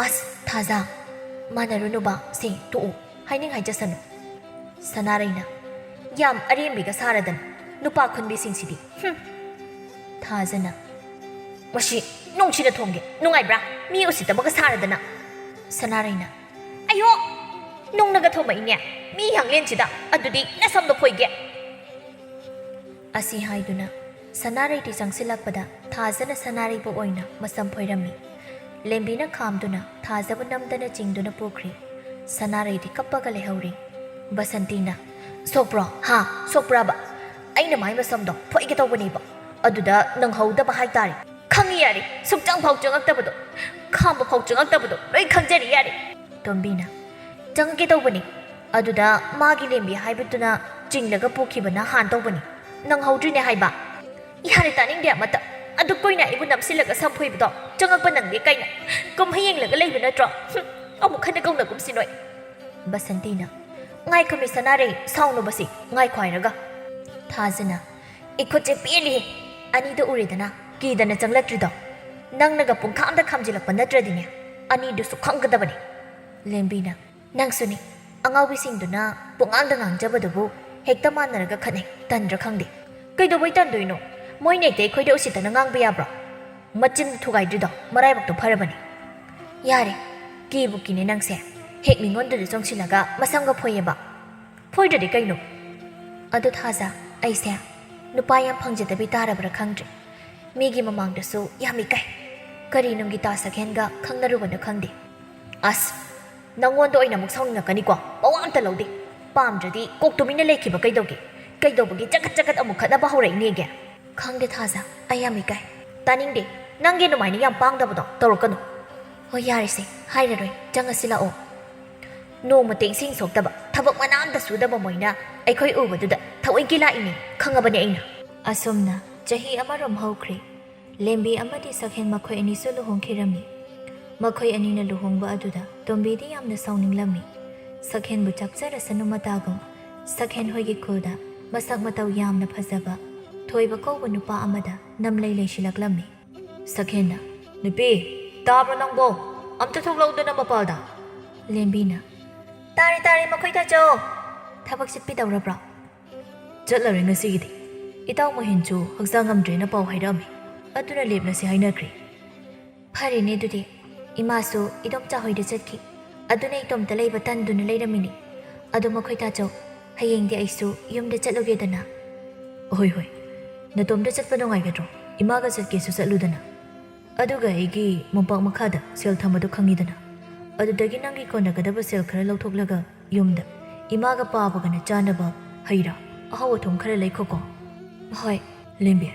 "ꯑꯁ, ꯊꯥꯖ, ꯃꯥꯟꯅꯔꯨꯅꯨꯕ, ꯁꯦ, ꯇꯣꯛꯎ, ꯍꯥꯏꯅꯤꯡ ꯍꯥꯏꯖꯁꯅꯨ꯫" ꯁꯅꯥꯔꯩꯅ, "ꯌꯥꯝ ꯑꯔꯦꯝꯕꯤꯒ ꯁꯥꯔꯗꯅ, ꯅꯨꯄꯥ ꯈꯨꯟꯕꯤꯁꯤꯡꯁꯤꯗꯤ, ꯍꯨꯝ꯫" ꯊꯥꯖꯅ, "ꯃꯁꯤ ꯅꯨꯡꯁꯤꯅ ꯊꯣꯡꯒꯦ ꯅꯨꯡꯉꯥꯏꯕ꯭ꯔꯥ? ꯃꯤ ꯎꯁꯤꯠꯇꯕꯒ ꯁꯥꯔꯗꯅ꯫" ꯁꯅꯥꯔꯩꯅ, "ꯑꯌꯣ, ꯅꯨꯡꯅꯒ ꯊꯣꯝꯃꯛꯏꯅꯦ ꯃꯤ ꯍꯪꯂꯦꯟꯁꯤꯗ, ꯑꯗꯨꯗꯤ ꯅꯁꯝꯗꯣ ꯐꯣꯏꯒꯦ꯫" ꯑꯁꯤ ꯍꯥꯏꯗꯨꯅ ꯁꯅꯥꯔꯩꯗꯤ ꯆꯪꯁꯤꯜꯂꯛꯄꯗ ꯊꯥꯖꯅ ꯁꯅꯥꯔꯩꯕꯨ ꯑꯣꯏꯅ ꯃꯁꯝ ꯐꯣꯏꯔꯝꯃꯤ꯫ ꯂꯦꯝꯕꯤꯅ ꯈꯥꯝꯗꯨꯅ ꯊꯥꯖꯕꯨ ꯅꯝꯗꯅ ꯆꯤꯡꯗꯨꯅ ꯄꯨꯈ꯭ꯔꯤ꯫ ꯁꯅꯥꯔꯩꯗꯤ ꯀꯞꯄꯒ ꯂꯩꯍꯧꯔꯤ꯫ ꯕꯁꯟꯇꯤꯅ, "ꯁꯣꯛꯄ꯭ꯔꯣ? ꯍꯥ? ꯁꯣꯛꯄ꯭ꯔꯥꯕ? ꯑꯩꯅ ꯃꯥꯏ ꯃꯁꯝꯗꯣ ꯐꯣꯏꯒꯦ ꯇꯧꯕꯅꯦꯕ꯫ ꯑꯗꯨꯗ ꯅꯪꯍꯧꯗꯕ ꯍꯥꯏꯇꯥꯔꯦ꯫ ꯈꯪꯉꯤ ꯌꯥꯔꯦ, ꯁꯨꯡꯆꯪ ꯐꯥꯎ ꯆꯪꯉꯛꯇꯕꯗꯣ, ꯈꯥꯝꯕ ꯐꯥꯎ ꯆꯪꯉꯛꯇꯕꯗꯣ ꯂꯣꯏ ꯈꯪꯖꯔꯤ ꯌꯥꯔꯦ꯫" ꯇꯣꯝꯕꯤꯅ, "ꯆꯪꯉꯛꯀꯦ ꯇꯧꯕꯅꯤ꯫ ꯑꯗꯨꯗ ꯃꯥꯒꯤ ꯂꯦꯝꯕꯤ ꯍꯥꯏꯕꯗꯨꯅ ꯆꯤꯡꯂꯒ ꯄꯨꯈꯤꯕꯅ ꯍꯥꯟ ꯇꯧꯕꯅꯤ꯫ ꯅꯪꯍꯧꯗ꯭ꯔꯤꯅꯦ ꯍꯥꯏꯕ꯫" "ꯌꯥꯔꯦ, ꯇꯥꯅꯤꯡꯗꯦ ꯑꯃꯇ꯫ ꯑꯗꯨ ꯀꯨꯏꯅ ꯑꯩꯕꯨ ꯅꯝꯁꯤꯜꯂꯒ ꯁꯝ ꯐꯣꯏꯕꯗꯣ ꯆꯪꯉꯛꯄ ꯅꯪꯗꯦ ꯀꯥꯏꯅ ꯀꯨꯝꯍꯩ ꯌꯦꯡꯂꯒ ꯂꯩꯕ ꯅꯠꯇ꯭ꯔꯣ? ꯍꯨꯝ, ꯑꯃꯨꯛ ꯍꯟꯅ ꯀꯧꯅꯒꯨꯝꯁꯤ ꯅꯣꯏ꯫" ꯕꯁꯟꯇꯤꯅ, "ꯉꯥꯏꯈꯣꯃꯤ ꯁꯅꯥꯔꯩ, ꯁꯥꯎꯅꯨꯕꯁꯤ, ꯉꯥꯏꯈꯣ ꯍꯥꯏꯔꯒ꯫" ꯊꯥꯖꯅ, "ꯏꯈꯨꯠꯁꯦ ꯄꯦꯜꯂꯤꯍꯦ꯫ ꯑꯅꯤꯗꯣ ꯎꯔꯦꯗꯅ, ꯀꯤꯗꯅ ꯆꯪꯂꯛꯇ꯭ꯔꯤꯗꯣ꯫ ꯅꯪꯅꯒ ꯄꯨꯡꯈꯥꯝꯗ ꯈꯥꯝꯖꯤꯜꯂꯛꯄ ꯅꯠꯇ꯭ꯔꯗꯤꯅꯦ, ꯑꯅꯤꯗꯨꯁꯨ ꯈꯪꯒꯗꯕꯅꯤ꯫" ꯂꯦꯝꯕꯤꯅ, "ꯅꯪꯁꯨꯅꯤ, ꯑꯉꯥꯎꯕꯤꯁꯤꯡꯗꯨꯅ ꯄꯨꯡꯉꯥꯡꯗ ꯉꯥꯡꯖꯕꯗꯨꯕꯨ ꯍꯦꯛꯇ ꯃꯥꯟꯅꯔꯒ ꯈꯠꯅꯩ, ꯇꯟꯗ꯭ꯔꯥ ꯈꯪꯗꯦ꯫ ꯀꯩꯗꯧꯕꯩ ꯇꯟꯗꯣꯏꯅꯣ? ꯃꯣꯏꯅ ꯍꯦꯛꯇ ꯑꯩꯈꯣꯏꯗ ꯎꯁꯤꯠꯇꯅ ꯉꯥꯡꯕ ꯌꯥꯕ꯭ꯔꯣ? ꯃꯆꯤꯟ ꯊꯨꯒꯥꯏꯗ꯭ꯔꯤꯗꯣ ꯃꯔꯥꯏꯕꯛꯇꯣ ꯐꯔꯕꯅꯤ꯫" "ꯌꯥꯔꯦ, ꯀꯤꯕꯨ ꯀꯤꯅꯦ ꯅꯪꯁꯦ꯫ ꯍꯦꯛ ꯃꯤꯉꯣꯟꯗꯨꯗ ꯆꯪꯁꯤꯜꯂꯒ ꯃꯁꯝꯒ ꯐꯣꯏꯌꯦꯕ꯫ ꯐꯣꯏꯗ꯭ꯔꯗꯤ ꯀꯩꯅꯣ?" "ꯑꯗꯨ ꯊꯥꯖ, ꯑꯩꯁꯦ ꯅꯨꯄꯥ ꯌꯥꯝ ꯐꯪꯖꯗꯕꯤ ꯇꯥꯔꯕ꯭ꯔꯥ ꯈꯪꯗ꯭ꯔꯦ꯫ ꯃꯤꯒꯤ ꯃꯃꯥꯡꯗꯁꯨ ꯌꯥꯝ ꯏꯀꯥꯏ꯫ ꯀꯔꯤ ꯅꯨꯡꯒꯤ ꯇꯥ ꯁꯛꯍꯦꯟꯒ ꯈꯪꯅꯔꯨꯕꯅꯣ ꯈꯪꯗꯦ꯫" "ꯑꯁ, ꯅꯪꯉꯣꯟꯗ ꯑꯣꯏꯅ ꯑꯃꯨꯛ ꯁꯥꯎꯅꯤꯡꯉꯛꯀꯅꯤꯀꯣ꯫ ꯃꯋꯥ ꯑꯝꯇ ꯂꯧꯗꯦ꯫ ꯄꯥꯝꯗ꯭ꯔꯗꯤ ꯀꯣꯛ ꯇꯨꯃꯤꯟꯅ ꯂꯩꯈꯤꯕ ꯀꯩꯗꯧꯒꯦ? ꯀꯩꯗꯧꯕꯒꯤ ꯆꯒꯠ ꯆꯒꯠ ꯑꯃꯨꯛ ꯈꯠꯅꯕ ꯍꯧꯔꯛꯏꯅꯦꯒꯦ?" "ꯈꯪꯗꯦ ꯊꯥꯖ, ꯑꯩ ꯌꯥꯝ ꯏꯀꯥꯏ꯫" "ꯇꯥꯅꯤꯡꯗꯦ꯫ ꯅꯪꯒꯤ ꯑꯗꯨꯃꯥꯏꯅ ꯌꯥꯝ ꯄꯥꯡꯗꯕꯗꯣ ꯇꯧꯔꯛꯀꯅꯨ꯫" "ꯍꯣꯏ, ꯌꯥꯔꯦꯁꯦ, ꯍꯥꯏꯔꯔꯣꯏ꯫ ꯆꯪꯉꯁꯤ ꯂꯥꯛꯑꯣ꯫" ꯅꯣꯡꯃꯇ ꯏꯁꯤꯡ ꯁꯣꯛꯇꯕ, ꯊꯕꯛ ꯃꯅꯥ ꯑꯝꯇ ꯁꯨꯗꯕ ꯃꯣꯏꯅ ꯑꯩꯈꯣꯏ ꯎꯕꯗꯨꯗ ꯊꯑꯣꯏꯒꯤ ꯂꯥꯛꯏꯅꯤ, ꯈꯪꯉꯕꯅꯦ ꯑꯩꯅ꯫ ꯑꯁꯨꯝꯅ ꯆꯍꯤ ꯑꯃꯔꯣꯝ ꯍꯧꯈ꯭ꯔꯦ꯫ ꯂꯦꯝꯕꯤ ꯑꯃꯗꯤ ꯁꯛꯍꯦꯟ ꯃꯈꯣꯏ ꯑꯅꯤꯁꯨ ꯂꯨꯍꯣꯡꯈꯤꯔꯝꯃꯤ꯫ ꯃꯈꯣꯏ ꯑꯅꯤꯅ ꯂꯨꯍꯣꯡꯕ ꯑꯗꯨꯗ ꯇꯣꯝꯕꯤꯗꯤ ꯌꯥꯝꯅ ꯁꯥꯎꯅꯤꯡꯂꯝꯃꯤ꯫ ꯁꯛꯍꯦꯟꯕꯨ ꯆꯥꯛꯆꯔꯁꯅꯨ ꯃꯇꯥꯒꯨꯝ, ꯁꯛꯍꯦꯟ ꯍꯣꯏꯒꯤ ꯈꯨꯜꯗ ꯃꯁꯛ ꯃꯇꯧ ꯌꯥꯝꯅ ꯐꯖꯕ ꯊꯣꯏꯕ ꯀꯧꯕ ꯅꯨꯄꯥ ꯑꯃꯗ ꯅꯝꯂꯩ ꯂꯩꯁꯤꯜꯂꯛꯂꯝꯃꯤ꯫ ꯁꯛꯍꯦꯟꯅ, "ꯅꯨꯄꯤ, ꯇꯥꯕ꯭ꯔꯣ ꯅꯪꯕꯣ? ꯑꯝꯇ ꯊꯣꯛꯂꯛꯎꯗꯅ ꯃꯄꯥꯜꯗ꯫" ꯂꯦꯝꯕꯤꯅ, "ꯇꯥꯔꯦ, ꯇꯥꯔꯦ, ꯃꯈꯣꯏ ꯇꯥꯆꯧ꯫ ꯊꯕꯛ ꯆꯠꯄꯤꯗꯧꯔꯕ꯭ꯔꯣ?" "ꯆꯠꯂꯔꯣꯏ ꯉꯁꯤꯒꯤꯗꯤ꯫ ꯏꯇꯥꯎ ꯃꯍꯦꯟꯁꯨ ꯍꯛꯆꯥꯡ ꯉꯝꯗ꯭ꯔꯦꯅ ꯄꯥꯎ ꯍꯥꯏꯔꯛꯑꯝꯃꯤ꯫ ꯑꯗꯨꯅ ꯂꯦꯞꯂꯁꯤ ꯍꯥꯏꯅꯈ꯭ꯔꯦ꯫" "ꯐꯔꯦꯅꯦ ꯑꯗꯨꯗꯤ꯫ ꯏꯃꯥꯁꯨ ꯏꯗꯣꯝꯆꯥ ꯍꯣꯏꯗ ꯆꯠꯈꯤ꯫ ꯑꯗꯨꯅ ꯏꯇꯣꯝꯇ ꯂꯩꯕ ꯇꯟꯗꯨꯅ ꯂꯩꯔꯝꯃꯤꯅꯤ꯫ ꯑꯗꯣ ꯃꯈꯣꯏ ꯇꯥꯆꯧ, ꯍꯌꯦꯡꯗꯤ ꯑꯩꯁꯨ ꯌꯨꯝꯗ ꯆꯠꯂꯨꯒꯦꯗꯅ꯫" "ꯍꯣꯏ, ꯍꯣꯏ꯫ ꯅꯇꯣꯝꯇ ꯆꯠꯄ ꯅꯨꯡꯉꯥꯏꯒꯗ꯭ꯔꯣ? ꯏꯃꯥꯒ ꯆꯠꯀꯦꯁꯨ ꯆꯠꯂꯨꯗꯅ꯫ ꯑꯗꯨꯒ ꯑꯩꯒꯤ ꯃꯣꯝꯄꯥꯛ ꯃꯈꯥꯗ ꯁꯦꯜ ꯊꯝꯕꯗꯣ ꯈꯪꯉꯤꯗꯅ꯫ ꯑꯗꯨꯗꯒꯤ ꯅꯪꯒꯤ ꯀꯣꯟꯅꯒꯗꯕ ꯁꯦꯜ ꯈꯔ ꯂꯧꯊꯣꯛꯂꯒ ꯌꯨꯝꯗ ꯏꯃꯥꯒ ꯄꯥꯕꯒꯅ ꯆꯥꯅꯕ ꯍꯩ ꯔꯥ, ꯑꯍꯥꯎ ꯑꯊꯨꯝ ꯈꯔ ꯂꯩꯈꯣꯀꯣ꯫" "ꯍꯣꯏ꯫" "ꯂꯦꯝꯕꯤ,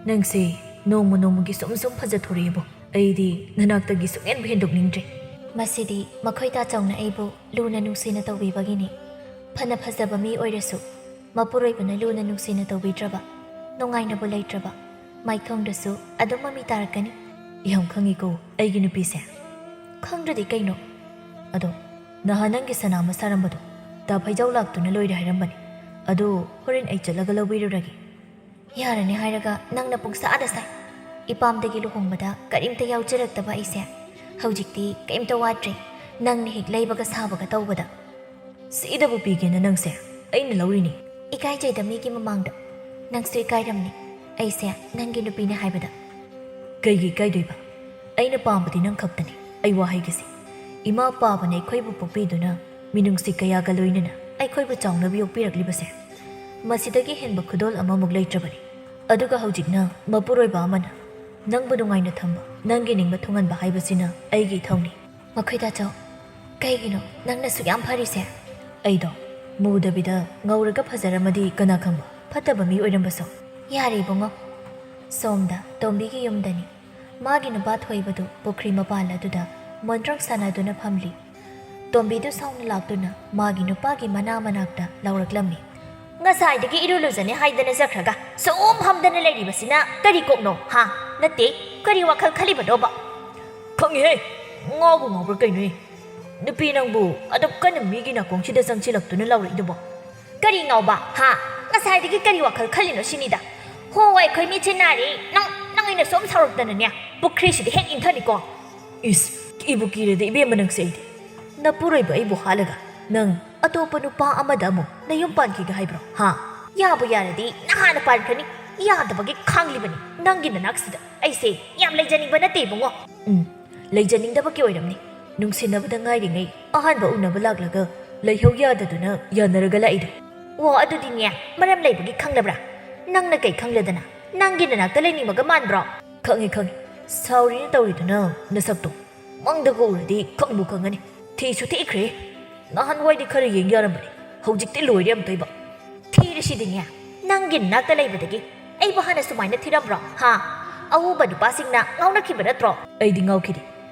ꯅꯪꯁꯦ ꯅꯣꯡꯃ ꯅꯣꯡꯃꯒꯤ ꯁꯨꯝ ꯁꯨꯝ ꯐꯖꯊꯣꯔꯛꯑꯦꯕꯣ꯫ ꯑꯩꯗꯤ ꯅꯅꯥꯛꯇꯒꯤ ꯁꯨꯡꯍꯦꯟꯕꯨ ꯍꯦꯟꯗꯣꯛꯅꯤꯡꯗ꯭ꯔꯦ꯫" "ꯃꯁꯤꯗꯤ ꯃꯈꯣꯏ ꯇꯥꯆꯧꯅ ꯑꯩꯕꯨ ꯂꯨꯅ ꯅꯨꯡꯁꯤꯅ ꯇꯧꯕꯤꯕꯒꯤꯅꯤ꯫ ꯐꯅ ꯐꯖꯕ ꯃꯤ ꯑꯣꯏꯔꯁꯨ ꯃꯄꯨꯔꯣꯏꯕꯅ ꯂꯨꯅ ꯅꯨꯡꯁꯤꯅ ꯇꯧꯕꯤꯗ꯭ꯔꯕ, ꯅꯨꯡꯉꯥꯏꯅꯕꯨ ꯂꯩꯇ꯭ꯔꯕ, ꯃꯥꯏꯊꯣꯡꯗꯁꯨ ꯑꯗꯨꯝ ꯃꯃꯤ ꯇꯥꯔꯛꯀꯅꯤ꯫" "ꯌꯥꯝ ꯈꯪꯉꯤꯀꯣ ꯑꯩꯒꯤ ꯅꯨꯄꯤꯁꯦ꯫" "ꯈꯪꯗ꯭ꯔꯗꯤ ꯀꯩꯅꯣ?" "ꯑꯗꯣ ꯅꯍꯥꯟ ꯅꯪꯒꯤ ꯁꯅꯥ ꯑꯃ ꯁꯥꯔꯝꯕꯗꯣ ꯇꯥ ꯐꯩꯖꯥꯎ ꯂꯥꯛꯇꯨꯅ ꯂꯣꯏꯔꯦ ꯍꯥꯏꯔꯝꯕꯅꯤ꯫ ꯑꯗꯨ ꯍꯣꯔꯦꯟ ꯑꯩ ꯆꯠꯂꯒ ꯂꯧꯕꯤꯔꯨꯔꯒꯦ꯫" "ꯌꯥꯔꯅꯤ ꯍꯥꯏꯔꯒ ꯅꯪꯅ ꯄꯨꯡꯁꯥꯗ ꯁꯥꯏ꯫ ꯏꯄꯥꯝꯗꯒꯤ ꯂꯨꯍꯣꯡꯕꯗ ꯀꯔꯤꯝꯇ ꯌꯥꯎꯖꯔꯛꯇꯕ ꯑꯩꯁꯦ ꯍꯧꯖꯤꯛꯇꯤ ꯀꯔꯤꯝꯇ ꯋꯥꯠꯇ꯭ꯔꯦ, ꯅꯪꯅ ꯍꯦꯛ ꯂꯩꯕꯒ ꯁꯥꯕꯒ ꯇꯧꯕꯗ꯫" "ꯁꯤꯗꯕꯨ ꯄꯤꯒꯦꯅ ꯅꯪꯁꯦ ꯑꯩꯅ ꯂꯧꯔꯤꯅꯤ꯫" "ꯏꯀꯥꯏꯖꯩꯗ ꯃꯤꯒꯤ ꯃꯃꯥꯡꯗ꯫ ꯅꯪꯁꯨ ꯏꯀꯥꯏꯔꯝꯅꯤ ꯑꯩꯁꯦ ꯅꯪꯒꯤ ꯅꯨꯄꯤꯅꯦ ꯍꯥꯏꯕꯗ꯫" "ꯀꯩꯒꯤ ꯏꯀꯥꯏꯗꯣꯏꯕ? ꯑꯩꯅ ꯄꯥꯝꯕꯗꯤ ꯅꯪ ꯈꯛꯇꯅꯤ꯫ ꯑꯩ ꯋꯥ ꯍꯥꯏꯒꯦꯁꯦ, ꯏꯃꯥ ꯄꯥꯕꯅ ꯑꯩꯈꯣꯏꯕꯨ ꯄꯣꯛꯄꯤꯗꯨꯅ ꯃꯤꯅꯨꯡꯁꯤ ꯀꯌꯥꯒ ꯂꯣꯏꯅꯅ ꯑꯩꯈꯣꯏꯕꯨ ꯆꯥꯎꯅꯕ ꯌꯣꯛꯄꯤꯔꯛꯂꯤꯕꯁꯦ, ꯃꯁꯤꯗꯒꯤ ꯍꯦꯟꯕ ꯈꯨꯗꯣꯜ ꯑꯃꯃꯨꯛ ꯂꯩꯇ꯭ꯔꯕꯅꯤ꯫ ꯑꯗꯨꯒ ꯍꯧꯖꯤꯛꯅ ꯃꯄꯨꯔꯣꯏꯕ ꯑꯃꯅ ꯅꯪꯕꯨ ꯅꯨꯡꯉꯥꯏꯅ ꯊꯝꯕ, ꯅꯪꯒꯤ ꯅꯤꯡꯕ ꯊꯨꯡꯍꯟꯕ ꯍꯥꯏꯕꯁꯤꯅ ꯑꯩꯒꯤ ꯏꯊꯧꯅꯤ꯫" "ꯃꯈꯣꯏ ꯇꯥꯆꯧ, ꯀꯩꯒꯤꯅꯣ ꯅꯪꯅ ꯁꯨꯛ ꯌꯥꯝ ꯐꯔꯤꯁꯦ?" "ꯑꯩꯗꯣ ꯃꯨꯗꯕꯤꯗ ꯉꯧꯔꯒ ꯐꯖꯔꯝꯃꯗꯤ ꯀꯅꯥ ꯈꯪꯕ ꯐꯠꯇꯕ ꯃꯤ ꯑꯣꯏꯔꯝꯕꯁꯨ꯫" "ꯌꯥꯔꯦ ꯏꯕꯨꯡꯉꯣ꯫" ꯁꯣꯝꯗ ꯇꯣꯝꯕꯤꯒꯤ ꯌꯨꯝꯗꯅꯤ꯫ ꯃꯥꯒꯤ ꯅꯨꯄꯥ ꯊꯣꯏꯕꯗꯨ ꯄꯨꯈ꯭ꯔꯤ ꯃꯄꯥꯜ ꯑꯗꯨꯗ ꯃꯣꯟꯗ꯭ꯔꯪ ꯁꯥꯟꯅꯗꯨꯅ ꯐꯝꯂꯤ꯫ ꯇꯣꯝꯕꯤꯗꯨ ꯁꯥꯎꯅ ꯂꯥꯛꯇꯨꯅ ꯃꯥꯒꯤ ꯅꯨꯄꯥꯒꯤ ꯃꯅꯥ ꯃꯅꯥꯛꯇ ꯂꯥꯎꯔꯛꯂꯝꯃꯤ꯫ "ꯉꯁꯥꯏꯗꯒꯤ ꯏꯔꯨ ꯂꯨꯖꯅꯤ ꯍꯥꯏꯗꯅ ꯆꯠꯈ꯭ꯔꯒ ꯁꯨꯝ ꯐꯝꯗꯅ ꯂꯩꯔꯤꯕꯁꯤꯅ ꯀꯔꯤ ꯀꯣꯛꯅꯣ, ꯍꯥ? ꯅꯠꯇꯦ, ꯀꯔꯤ ꯋꯥꯈꯜ ꯈꯜꯂꯤꯕꯅꯣꯕ?" "ꯈꯪꯉꯤꯍꯦ, ꯉꯥꯎꯕꯨ ꯉꯥꯎꯕ꯭ꯔꯥ ꯀꯩꯅꯣꯍꯦ? ꯅꯨꯄꯤ ꯅꯪꯕꯨ ꯑꯗꯨꯛ ꯀꯟꯅ ꯃꯤꯒꯤ ꯅꯥꯀꯣꯡꯁꯤꯗ ꯆꯪꯁꯤꯜꯂꯛꯇꯨꯅ ꯂꯥꯎꯔꯛꯏꯗꯨꯕꯣ?" "ꯀꯔꯤ ꯉꯥꯎꯕ, ꯍꯥ? ꯉꯁꯥꯏꯗꯒꯤ ꯀꯔꯤ ꯋꯥꯈꯜ ꯈꯜꯂꯤꯅꯣ ꯁꯤꯅꯤꯗ꯫ ꯍꯣ, ꯑꯩꯈꯣꯏ ꯃꯤꯠꯁꯦ ꯅꯥꯔꯦ꯫ ꯅꯪ, ꯅꯪ ꯑꯩꯅ ꯁꯨꯝ ꯁꯥꯎꯔꯛꯇꯅꯅꯦ, ꯄꯨꯈ꯭ꯔꯤꯁꯤꯗ ꯍꯦꯛ ꯏꯟꯊꯅꯤꯀꯣ꯫" "ꯏꯁ, ꯀꯤꯕꯨ ꯀꯤꯔꯦꯗ ꯏꯕꯦꯝꯃ ꯅꯪꯁꯦ ꯑꯩꯗꯤ꯫ ꯅꯄꯨꯔꯣꯏꯕ ꯑꯩꯕꯨ ꯍꯥꯠꯂꯒ ꯅꯪ ꯑꯇꯣꯞꯄ ꯅꯨꯄꯥ ꯑꯃꯗ ꯑꯃꯨꯛ ꯅꯌꯨꯝ ꯄꯥꯟꯈꯤꯒꯦ ꯍꯥꯏꯕ꯭ꯔꯣ, ꯍꯥ? ꯌꯥꯕꯨ ꯌꯥꯔꯗꯤ ꯅꯍꯥꯟꯅ ꯄꯥꯟꯈ꯭ꯔꯅꯤ꯫ ꯌꯥꯗꯕꯒꯤ ꯈꯥꯡꯂꯤꯕꯅꯤ꯫ ꯅꯪꯒꯤ ꯅꯅꯥꯛꯁꯤꯗ ꯑꯩꯁꯦ ꯌꯥꯝ ꯂꯩꯖꯅꯤꯡꯕ ꯅꯠꯇꯦ ꯏꯕꯨꯡꯉꯣ꯫" "ꯎꯝ, ꯂꯩꯖꯅꯤꯡꯗꯕꯒꯤ ꯑꯣꯏꯔꯝꯅꯤ꯫ ꯅꯨꯡꯁꯤꯅꯕꯗ ꯉꯥꯏꯔꯤꯉꯩ ꯑꯍꯥꯟꯕ ꯎꯅꯕ ꯂꯥꯛꯂꯒ ꯂꯩꯍꯧ ꯌꯥꯗꯗꯨꯅ ꯌꯥꯅꯔꯒ ꯂꯥꯛꯏꯗꯣ꯫" "ꯑꯣ, ꯑꯗꯨꯗꯤꯅꯦ, ꯃꯔꯝ ꯂꯩꯕꯒꯤ ꯈꯪꯂꯕ꯭ꯔꯥ? ꯅꯪꯅ ꯀꯩ ꯈꯪꯂꯗꯅ? ꯅꯪꯒꯤ ꯅꯅꯥꯛꯇ ꯂꯩꯅꯤꯡꯕꯒ ꯃꯥꯟꯕ꯭ꯔꯣ?" "ꯈꯪꯉꯤ, ꯈꯪꯉꯤ꯫ ꯁꯥꯎꯔꯤꯅ ꯇꯧꯔꯤꯗꯨꯅ ꯅꯁꯛꯇꯣ꯫ ꯃꯪꯗꯒ ꯎꯔꯗꯤ ꯈꯪꯕꯨ ꯈꯪꯒꯅꯤ꯫ ꯊꯤꯁꯨ ꯊꯤꯈ꯭ꯔꯦ꯫ ꯅꯍꯥꯟꯋꯥꯏꯗꯤ ꯈꯔ ꯌꯦꯡ ꯌꯥꯔꯝꯕꯅꯤ꯫ ꯍꯧꯖꯤꯛꯇꯤ ꯂꯣꯏꯔꯦ ꯑꯝꯇꯣꯏꯕ꯫" "ꯊꯤꯔꯤꯁꯤꯗꯤꯅꯦ, ꯅꯪꯒꯤ ꯅꯅꯥꯛꯇ ꯂꯩꯕꯗꯒꯤ ꯑꯩꯕꯨ ꯍꯥꯟꯅ ꯁꯨꯃꯥꯏꯅ ꯊꯤꯔꯝꯕ꯭ꯔꯣ, ꯍꯥ? ꯑꯎꯕ ꯅꯨꯄꯥꯁꯤꯡꯅ ꯉꯥꯎꯅꯈꯤꯕ ꯅꯠꯇ꯭ꯔꯣ?" "ꯑꯩꯗꯤ ꯉꯥꯎꯈꯤꯗꯦ꯫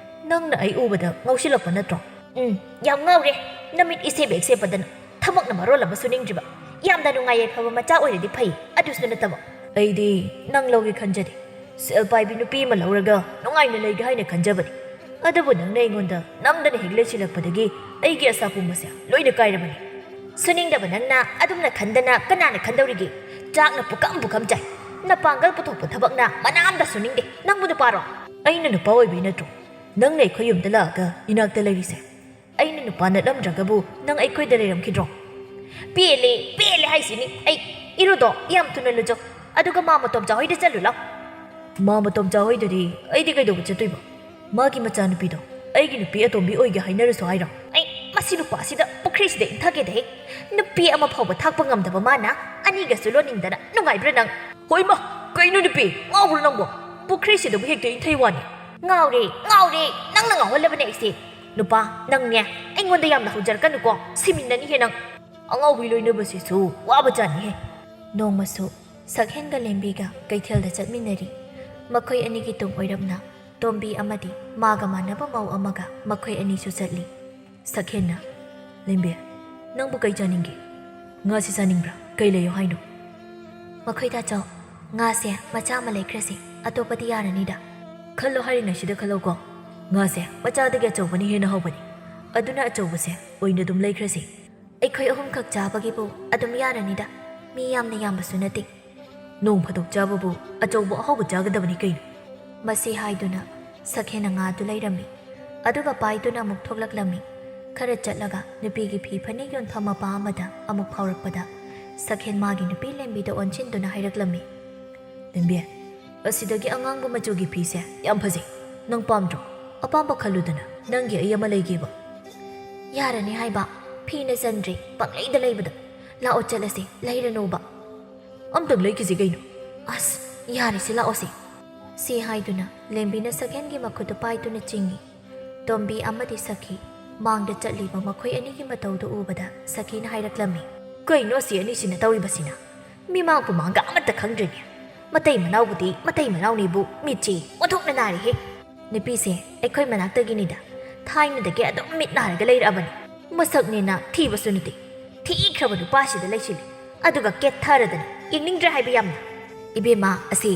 ꯅꯪꯅ ꯑꯩ ꯎꯕꯗ ꯉꯥꯎꯁꯤꯜꯂꯛꯄ ꯅꯠꯇ꯭ꯔꯣ?" "ꯎꯝ, ꯌꯥꯝ ꯉꯥꯎꯔꯦ꯫ ꯅꯃꯤꯠ ꯏꯁꯦꯞ ꯍꯦꯛ ꯁꯦꯞꯄꯗꯅ ꯊꯕꯛꯅ ꯃꯔꯣꯜ ꯑꯃ ꯁꯨꯅꯤꯡꯗ꯭ꯔꯤꯕ꯫ ꯌꯥꯝꯅ ꯅꯨꯡꯉꯥꯏ ꯌꯥꯏꯐꯕ ꯃꯆꯥ ꯑꯣꯏꯔꯗꯤ ꯐꯩ, ꯑꯗꯨꯁꯨ ꯅꯠꯇꯕ꯫" "ꯑꯩꯗꯤ ꯅꯪ ꯂꯧꯒꯦ ꯈꯟꯖꯗꯦ꯫ ꯁꯦꯜ ꯄꯥꯏꯕꯤ ꯅꯨꯄꯤ ꯑꯃ ꯂꯧꯔꯒ ꯅꯨꯡꯉꯥꯏꯅ ꯂꯩꯒꯦ ꯍꯥꯏꯅ ꯈꯟꯖꯕꯅꯤ꯫ ꯑꯗꯨꯕꯨ ꯅꯪꯅ ꯑꯩꯉꯣꯟꯗ ꯅꯝꯗꯅ ꯍꯦꯛ ꯂꯩꯁꯤꯜꯂꯛꯄꯗꯒꯤ ꯑꯩꯒꯤ ꯑꯁꯥ ꯄꯨꯝꯕꯁꯦ ꯂꯣꯏꯅ ꯀꯥꯏꯔꯕꯅꯤ꯫" "ꯁꯨꯅꯤꯡꯗꯕ ꯅꯪꯅ ꯑꯗꯨꯝꯅ ꯈꯟꯗꯅ ꯀꯅꯥꯅ ꯈꯟꯗꯧꯔꯤꯒꯦ? ꯆꯥꯛꯅ ꯄꯨꯈꯝ ꯄꯨꯈꯝ ꯆꯥꯏ꯫ ꯅꯄꯥꯡꯒꯜ ꯄꯨꯊꯣꯛꯄ ꯊꯕꯛꯅ ꯃꯅꯥ ꯑꯝꯇ ꯁꯨꯅꯤꯡꯗꯦ꯫ ꯅꯪꯕꯨ ꯅꯨꯄꯥꯔꯣ?" "ꯑꯩꯅ ꯅꯨꯄꯥ ꯑꯣꯏꯕꯩ ꯅꯠꯇ꯭ꯔꯣ ꯅꯪꯅ ꯑꯩꯈꯣꯏ ꯌꯨꯝꯗ ꯂꯥꯛꯑꯒ ꯏꯅꯥꯛꯇ ꯂꯩꯔꯤꯁꯦ?" "ꯑꯩꯅ ꯅꯨꯄꯥ ꯅꯠꯂꯝꯗ꯭ꯔꯒꯕꯨ ꯅꯪ ꯑꯩꯈꯣꯏꯗ ꯂꯩꯔꯝꯈꯤꯗ꯭ꯔꯣ?" "ꯄꯦꯜꯂꯦ, ꯄꯦꯜꯂꯦ ꯍꯥꯏꯁꯤꯅꯤ꯫ ꯑꯩ ꯏꯔꯨꯗꯣ ꯌꯥꯝ ꯊꯨꯅ ꯂꯨꯖꯧ, ꯑꯗꯨꯒ ꯃꯥ ꯃꯇꯣꯝꯆꯥ ꯍꯣꯏꯗ ꯆꯠꯂꯨ ꯂꯥꯎ꯫" "ꯃꯥ ꯃꯇꯣꯝꯆꯥ ꯍꯣꯏꯗꯗꯤ ꯑꯩꯗꯤ ꯀꯩꯗꯧꯕ ꯆꯠꯇꯣꯏꯕ? ꯃꯥꯒꯤ ꯃꯆꯥꯅꯨꯄꯤꯗꯣ ꯑꯩꯒꯤ ꯅꯨꯄꯤ ꯑꯇꯣꯝꯕꯤ ꯑꯣꯏꯒꯦ ꯍꯥꯏꯅꯔꯁꯨ ꯍꯥꯏꯔꯣ?" "ꯑꯩ ꯃꯁꯤ ꯅꯨꯄꯥꯁꯤꯗ ꯄꯨꯈ꯭ꯔꯤꯁꯤꯗ ꯏꯟꯊꯒꯦꯗꯍꯦ꯫ ꯅꯨꯄꯤ ꯑꯃ ꯐꯥꯎꯕ ꯊꯥꯛꯄ ꯉꯝꯗꯕ ꯃꯥꯅ ꯑꯅꯤꯒꯁꯨ ꯂꯣꯟꯅꯤꯡꯗꯅ ꯅꯨꯡꯉꯥꯏꯕ꯭ꯔꯥ ꯅꯪ?" "ꯍꯣꯏꯃ, ꯀꯩꯅꯣ ꯅꯨꯄꯤ, ꯉꯥꯎꯕ꯭ꯔꯣ ꯅꯪꯕꯣ? ꯄꯨꯈ꯭ꯔꯤꯁꯤꯗꯕꯨ ꯍꯦꯛꯇ ꯏꯟꯊꯩ ꯋꯥꯅꯤ꯫" "ꯉꯥꯎꯔꯦ, ꯉꯥꯎꯔꯦ, ꯅꯪꯅ ꯉꯥꯎꯍꯜꯂꯕꯅꯦ ꯑꯩꯁꯦ꯫ ꯅꯨꯄꯥ, ꯅꯪꯅꯦ, ꯑꯩꯉꯣꯟꯗ ꯌꯥꯝꯅ ꯍꯧꯖꯔꯛꯀꯅꯨꯀꯣ, ꯁꯤꯃꯤꯟꯅꯅꯤꯍꯦ ꯅꯪ꯫ ꯑꯉꯥꯎꯕꯤ ꯂꯣꯏꯅꯕꯁꯤꯁꯨ ꯋꯥꯕꯖꯥꯠꯅꯤꯍꯦ꯫" ꯅꯣꯡꯃꯁꯨ ꯁꯛꯍꯦꯟꯒ ꯂꯦꯝꯕꯤꯒ ꯀꯩꯊꯦꯜꯗ ꯆꯠꯃꯤꯟꯅꯔꯤ꯫ ꯃꯈꯣꯏ ꯑꯅꯤꯒꯤ ꯇꯨꯡ ꯑꯣꯏꯔꯞꯅ ꯇꯣꯝꯕꯤ ꯑꯃꯗꯤ ꯃꯥꯒ ꯃꯥꯟꯅꯕ ꯃꯧ ꯑꯃꯒ ꯃꯈꯣꯏ ꯑꯅꯤꯁꯨ ꯆꯠꯂꯤ꯫ ꯁꯛꯍꯦꯟꯅ, "ꯂꯦꯝꯕꯤ, ꯅꯪꯕꯨ ꯀꯩ ꯆꯥꯅꯤꯡꯒꯦ? ꯉꯥꯁꯤ ꯆꯥꯅꯤꯡꯕ꯭ꯔꯥ? ꯀꯩ ꯂꯩꯌꯣ ꯍꯥꯏꯅꯣ?" "ꯃꯈꯣꯏ ꯇꯥꯆꯧ, ꯉꯥꯁꯦ ꯃꯆꯥ ꯑꯃ ꯂꯩꯈ꯭ꯔꯁꯤ, ꯑꯇꯣꯞꯄꯗꯤ ꯌꯥꯔꯅꯤꯗ?" "ꯈꯜꯂꯣ ꯍꯥꯏꯔꯤꯉꯩꯁꯤꯗ ꯈꯜꯂꯣꯀꯣ꯫ ꯉꯥꯁꯦ ꯃꯆꯥꯗꯒꯤ ꯑꯆꯧꯕꯅ ꯍꯦꯟꯅ ꯍꯥꯎꯕꯅꯤ꯫ ꯑꯗꯨꯅ ꯑꯆꯧꯕꯁꯦ ꯑꯣꯏꯅ ꯑꯗꯨꯝ ꯂꯩꯈ꯭ꯔꯁꯤ꯫ ꯑꯩꯈꯣꯏ ꯑꯍꯨꯝꯈꯛ ꯆꯥꯕꯒꯤꯕꯨ ꯑꯗꯨꯝ ꯌꯥꯔꯅꯤꯗ, ꯃꯤ ꯌꯥꯝꯅ ꯌꯥꯝꯕꯁꯨ ꯅꯠꯇꯦ꯫ ꯅꯣꯡ ꯐꯥꯗꯣꯛ ꯆꯥꯕꯕꯨ ꯑꯆꯧꯕ ꯑꯍꯥꯎꯕ ꯆꯥꯒꯗꯕꯅꯤ ꯀꯩꯅꯣ?" ꯃꯁꯤ ꯍꯥꯏꯗꯨꯅ ꯁꯛꯍꯦꯟꯅ ꯉꯥꯗꯨ ꯂꯩꯔꯝꯃꯤ꯫ ꯑꯗꯨꯒ ꯄꯥꯏꯗꯨꯅ ꯑꯃꯨꯛ ꯊꯣꯛꯂꯛꯂꯝꯃꯤ꯫ ꯈꯔ ꯆꯠꯂꯒ ꯅꯨꯄꯤꯒꯤ ꯐꯤ ꯐꯅꯦꯛ ꯌꯣꯟꯐꯝ ꯃꯄꯥ ꯑꯃꯗ ꯑꯃꯨꯛ ꯐꯥꯎꯔꯛꯄꯗ ꯁꯛꯍꯦꯟ ꯃꯥꯒꯤ ꯅꯨꯄꯤ ꯂꯦꯝꯕꯤꯗ ꯑꯣꯟꯁꯤꯟꯗꯨꯅ ꯍꯥꯏꯔꯛꯂꯝꯃꯤ, "ꯂꯦꯝꯕꯤ, ꯑꯁꯤꯗꯒꯤ ꯑꯉꯥꯡꯕ ꯃꯆꯨꯒꯤ ꯐꯤꯁꯦ ꯌꯥꯝ ꯐꯖꯩ꯫ ꯅꯪ ꯄꯥꯝꯗ꯭ꯔꯣ? ꯑꯄꯥꯝꯕ ꯈꯜꯂꯨꯗꯅ, ꯅꯪꯒꯤ ꯑꯩ ꯑꯃ ꯂꯩꯒꯦꯕ꯫" "ꯌꯥꯔꯅꯤ ꯍꯥꯏꯕ, ꯐꯤꯅ ꯆꯟꯗ꯭ꯔꯤ ꯄꯪꯂꯩꯗ ꯂꯩꯕꯗ꯫ ꯂꯥꯛꯑꯣ ꯆꯠꯂꯁꯦ, ꯂꯩꯔꯅꯣꯕ꯫" "ꯑꯝꯇꯪ ꯂꯩꯈꯤꯁꯤ ꯀꯩꯅꯣ꯫" "ꯑꯁ, ꯌꯥꯔꯦꯁꯦ, ꯂꯥꯛꯑꯣꯁꯦ꯫" ꯁꯤ ꯍꯥꯏꯗꯨꯅ ꯂꯦꯝꯕꯤꯅ ꯁꯛꯍꯦꯟꯒꯤ ꯃꯈꯨꯠꯇꯨ ꯄꯥꯏꯗꯨꯅ ꯆꯤꯡꯏ꯫ ꯇꯣꯝꯕꯤ ꯑꯃꯗꯤ ꯁꯈꯤ ꯃꯥꯡꯗ ꯆꯠꯂꯤꯕ ꯃꯈꯣꯏ ꯑꯅꯤꯒꯤ ꯃꯇꯧꯗꯨ ꯎꯕꯗ ꯁꯈꯤꯅ ꯍꯥꯏꯔꯛꯂꯝꯃꯤ, "ꯀꯩꯅꯣ ꯑꯁꯤ ꯑꯅꯤꯁꯤꯅ ꯇꯧꯔꯤꯕꯁꯤꯅ? ꯃꯤꯃꯥꯡ ꯄꯨꯃꯥꯡꯒ ꯑꯃꯠꯇ ꯈꯪꯗ꯭ꯔꯤꯅꯦ꯫ ꯃꯇꯩ ꯃꯅꯥꯎꯕꯨꯗꯤ ꯃꯇꯩ ꯃꯅꯥꯎꯅꯤꯕꯨ ꯃꯤꯠꯁꯤ ꯑꯣꯟꯊꯣꯛꯅ ꯅꯥꯔꯦꯍꯦ꯫ ꯅꯨꯄꯤꯁꯦ ꯑꯩꯈꯣꯏ ꯃꯅꯥꯛꯇꯒꯤꯅꯤꯗ꯫ ꯊꯥꯏꯅꯗꯒꯤ ꯑꯗꯨꯝ ꯃꯤꯠ ꯅꯥꯔꯒ ꯂꯩꯔꯛꯑꯕꯅꯤ꯫ ꯃꯁꯛꯅꯦꯅ ꯊꯤꯕꯁꯨ ꯅꯠꯇꯦ, ꯊꯤꯈ꯭ꯔꯕ ꯅꯨꯄꯥꯁꯤꯗ ꯂꯩꯁꯤꯜꯂꯤ꯫ ꯑꯗꯨꯒ ꯀꯦꯠꯊꯔꯗꯅ ꯌꯦꯡꯅꯤꯡꯗ꯭ꯔꯦ ꯍꯥꯏꯕ ꯌꯥꯝꯅ꯫ ꯏꯕꯦꯝꯃ, ꯑꯁꯤ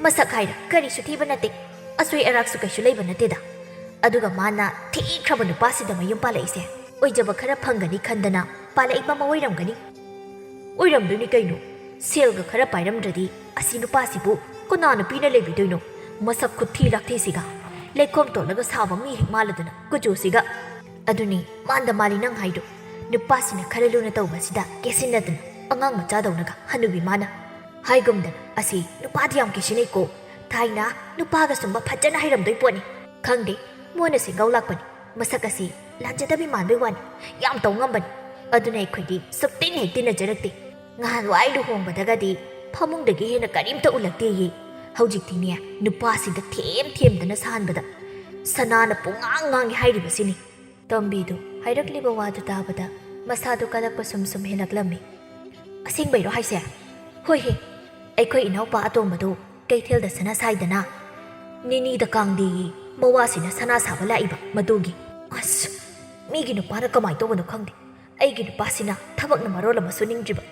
ꯃꯁꯛ ꯍꯥꯏꯔ ꯀꯔꯤꯁꯨ ꯊꯤꯕ ꯅꯠꯇꯦ, ꯑꯁꯣꯏ ꯑꯔꯥꯛꯁꯨ ꯀꯩꯁꯨ ꯂꯩꯕ ꯅꯠꯇꯦꯗ꯫ ꯑꯗꯨꯒ ꯃꯥꯅ ꯊꯤꯈ꯭ꯔꯕ ꯅꯨꯄꯥꯁꯤꯗ ꯃꯌꯨꯝ ꯄꯥꯜꯂꯛꯏꯁꯦ ꯑꯣꯏꯖꯕ ꯈꯔ ꯐꯪꯒꯅꯤ ꯈꯟꯗꯅ ꯄꯥꯜꯂꯛꯏꯕ ꯑꯃ ꯑꯣꯏꯔꯝꯒꯅꯤ꯫" "ꯑꯣꯏꯔꯝꯗꯣꯏꯅꯤ ꯀꯩꯅꯣ꯫ ꯁꯦꯜꯒ ꯈꯔ ꯄꯥꯏꯔꯝꯗ꯭ꯔꯗꯤ ꯑꯁꯤ ꯅꯨꯄꯥꯁꯤꯕꯨ ꯀꯅꯥ ꯅꯨꯄꯤꯅ ꯂꯩꯕꯤꯗꯣꯏꯅꯣ? ꯃꯁꯛ ꯈꯨꯊꯤ ꯂꯥꯛꯊꯤꯁꯤꯒ, ꯂꯩꯈꯣꯝ ꯇꯣꯠꯂꯒ ꯁꯥꯕ ꯃꯤ ꯍꯦꯛ ꯃꯥꯜꯂꯗꯅ ꯀꯨꯆꯨꯁꯤꯒ꯫" "ꯑꯗꯨꯅꯤ, ꯃꯥꯟꯗ ꯃꯥꯜꯂꯤ ꯅꯪ ꯍꯥꯏꯗꯣ꯫ ꯅꯨꯄꯥꯁꯤꯅ ꯈꯔ ꯂꯨꯅ ꯇꯧꯕꯁꯤꯗ ꯀꯦꯁꯤꯟꯅꯗꯅ ꯑꯉꯥꯡ ꯃꯆꯥꯗꯧꯅꯒ ꯍꯅꯨꯕꯤ ꯃꯥꯅ ꯍꯥꯏꯒꯨꯝꯗꯅ꯫ ꯑꯁꯤ ꯅꯨꯄꯥꯗꯤ ꯌꯥꯝ ꯀꯦꯁꯤꯟꯅꯩꯀꯣ꯫ ꯊꯥꯏꯅ ꯅꯨꯄꯥꯒ ꯁꯨꯝꯕ ꯐꯖꯅ ꯍꯩꯔꯝꯗꯣꯏ ꯄꯣꯠꯅꯤ꯫ ꯈꯪꯗꯦ, ꯃꯣꯏꯅ ꯁꯦꯡꯒꯥꯎ ꯂꯥꯛꯄꯅꯤ꯫ ꯃꯁꯛ ꯑꯁꯤ ꯂꯥꯟꯖꯗꯕꯤ ꯃꯥꯟꯕꯩ ꯋꯥꯅꯤ, ꯌꯥꯝ ꯇꯧ ꯉꯝꯕꯅꯤ꯫ ꯑꯗꯨꯅ ꯑꯩꯈꯣꯏꯗꯤ ꯁꯨꯛꯇꯤꯟ ꯍꯦꯛ ꯇꯤꯟꯅꯖꯔꯛꯇꯦ꯫ ꯉꯍꯥꯟꯋꯥꯏ ꯂꯨꯍꯣꯡꯕꯗꯒꯗꯤ ꯐꯃꯨꯡꯗꯒꯤ ꯍꯦꯟꯅ ꯀꯔꯤꯝꯇ ꯎꯠꯂꯛꯇꯦꯌꯦ꯫ ꯍꯧꯖꯤꯛꯇꯤꯅꯦ, ꯅꯨꯄꯥꯁꯤꯡꯗ ꯊꯦꯝ ꯊꯦꯝꯗꯅ ꯁꯥꯍꯟꯕꯗ ꯁꯅꯥꯅ ꯄꯨꯡꯉꯥꯡ ꯉꯥꯡꯉꯤ ꯍꯥꯏꯔꯤꯕꯁꯤꯅꯤ꯫" ꯇꯣꯝꯕꯤꯗꯨ ꯍꯥꯏꯔꯛꯂꯤꯕ ꯋꯥꯗꯨ ꯇꯥꯕꯗ ꯃꯁꯥꯗꯨ ꯀꯜꯂꯛꯄ ꯁꯨꯝ ꯁꯨꯝ ꯍꯦꯜꯂꯛꯂꯝꯃꯤ꯫ "ꯑꯁꯦꯡꯕꯩꯔꯣ ꯍꯥꯏꯁꯦ?" "ꯍꯣꯏꯍꯦ, ꯑꯩꯈꯣꯏ ꯏꯅꯥꯎꯄꯥ ꯑꯇꯣꯝꯕꯗꯨ ꯀꯩꯊꯦꯜꯗ ꯁꯅꯥ ꯁꯥꯏꯗꯅ, ꯅꯤꯅꯤꯗ ꯀꯥꯡꯗꯦꯌꯦ ꯃꯋꯥꯁꯤꯅ ꯁꯅꯥ ꯁꯥꯕ ꯂꯥꯛꯏꯕ ꯃꯗꯨꯒꯤ꯫" "ꯑꯁ!" ꯃꯤꯒꯤ ꯅꯨꯄꯥꯅ ꯀꯃꯥꯏꯅ ꯇꯧꯕꯅꯣ ꯈꯪꯗꯦ꯫ ꯑꯩꯒꯤ ꯅꯨꯄꯥꯁꯤꯅ ꯊꯕꯛꯅ ꯃꯔꯣꯜ ꯑꯃ ꯁꯨꯅꯤꯡꯗ꯭ꯔꯤꯕ꯫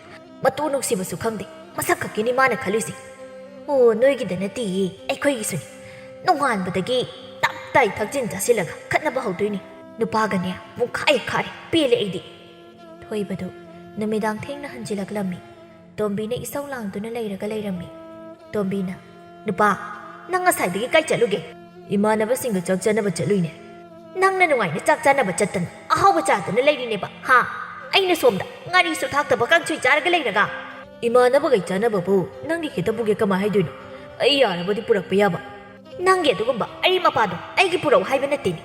ꯃꯇꯨ ꯅꯨꯡꯁꯤꯕꯁꯨ ꯈꯪꯗꯦ, ꯃꯁꯛ ꯈꯛꯀꯤꯅꯤ ꯃꯥꯅ ꯈꯜꯂꯤꯁꯦ꯫ ꯑꯣ, ꯅꯣꯏꯒꯤꯗ ꯅꯠꯇꯦꯌꯦ, ꯑꯩꯈꯣꯏꯒꯤꯁꯨꯅꯤ꯫ ꯅꯣꯡꯉꯥꯟꯕꯗꯒꯤ ꯇꯞ ꯇꯥꯏ ꯊꯛꯆꯤꯟ ꯆꯥꯁꯤꯜꯂꯒ ꯈꯠꯅꯕ ꯍꯧꯗꯣꯏꯅꯤ꯫ ꯅꯨꯄꯥꯒꯅꯦ ꯄꯨꯡꯈꯥꯏ ꯈꯥꯔꯦ, ꯄꯦꯜꯂꯦ ꯑꯩꯗꯤ꯫ ꯊꯣꯏꯕꯗꯨ ꯅꯨꯃꯤꯗꯥꯡ ꯊꯦꯡꯅ ꯍꯟꯖꯤꯜꯂꯛꯂꯝꯃꯤ꯫ ꯇꯣꯝꯕꯤꯅ ꯏꯁꯧ ꯂꯥꯡꯗꯨꯅ ꯂꯩꯔꯒ ꯂꯩꯔꯝꯃꯤ꯫ ꯇꯣꯝꯕꯤꯅ, "ꯅꯨꯄꯥ, ꯅꯪ ꯉꯁꯥꯏꯗꯒꯤ ꯀꯥꯏ ꯆꯠꯂꯨꯒꯦ?" "ꯏꯃꯥꯟꯅꯕꯁꯤꯡꯒ ꯆꯥꯛ ꯆꯥꯅꯕ ꯆꯠꯂꯨꯏꯅꯦ꯫" "ꯅꯪꯅ ꯅꯨꯡꯉꯥꯏꯅ ꯆꯥꯛ ꯆꯥꯅꯕ ꯆꯠꯇꯅ ꯑꯍꯥꯎꯕ ꯆꯥꯗꯅ ꯂꯩꯔꯤꯅꯦꯕ, ꯍꯥ? ꯑꯩꯅ ꯁꯣꯝꯗ ꯉꯥꯔꯤꯁꯨ ꯊꯥꯛꯇꯕ ꯀꯥꯡꯁꯣꯏ ꯆꯥꯔꯒ ꯂꯩꯔꯒ?" "ꯏꯃꯥꯟꯅꯕꯈꯩ ꯆꯥꯅꯕꯕꯨ ꯅꯪꯒꯤ ꯈꯤꯇ ꯄꯨꯒꯦ ꯀꯃꯥꯏ ꯍꯥꯏꯗꯣꯏꯅꯣ? ꯑꯩ ꯌꯥꯔꯕꯗꯤ ꯄꯨꯔꯛꯄ ꯌꯥꯕ꯫" "ꯅꯪꯒꯤ ꯑꯗꯨꯒꯨꯝꯕ ꯑꯔꯤ ꯃꯄꯥꯗꯣ ꯑꯩꯒꯤ ꯄꯨꯔꯛꯎ ꯍꯥꯏꯕ ꯅꯠꯇꯦꯅꯦ꯫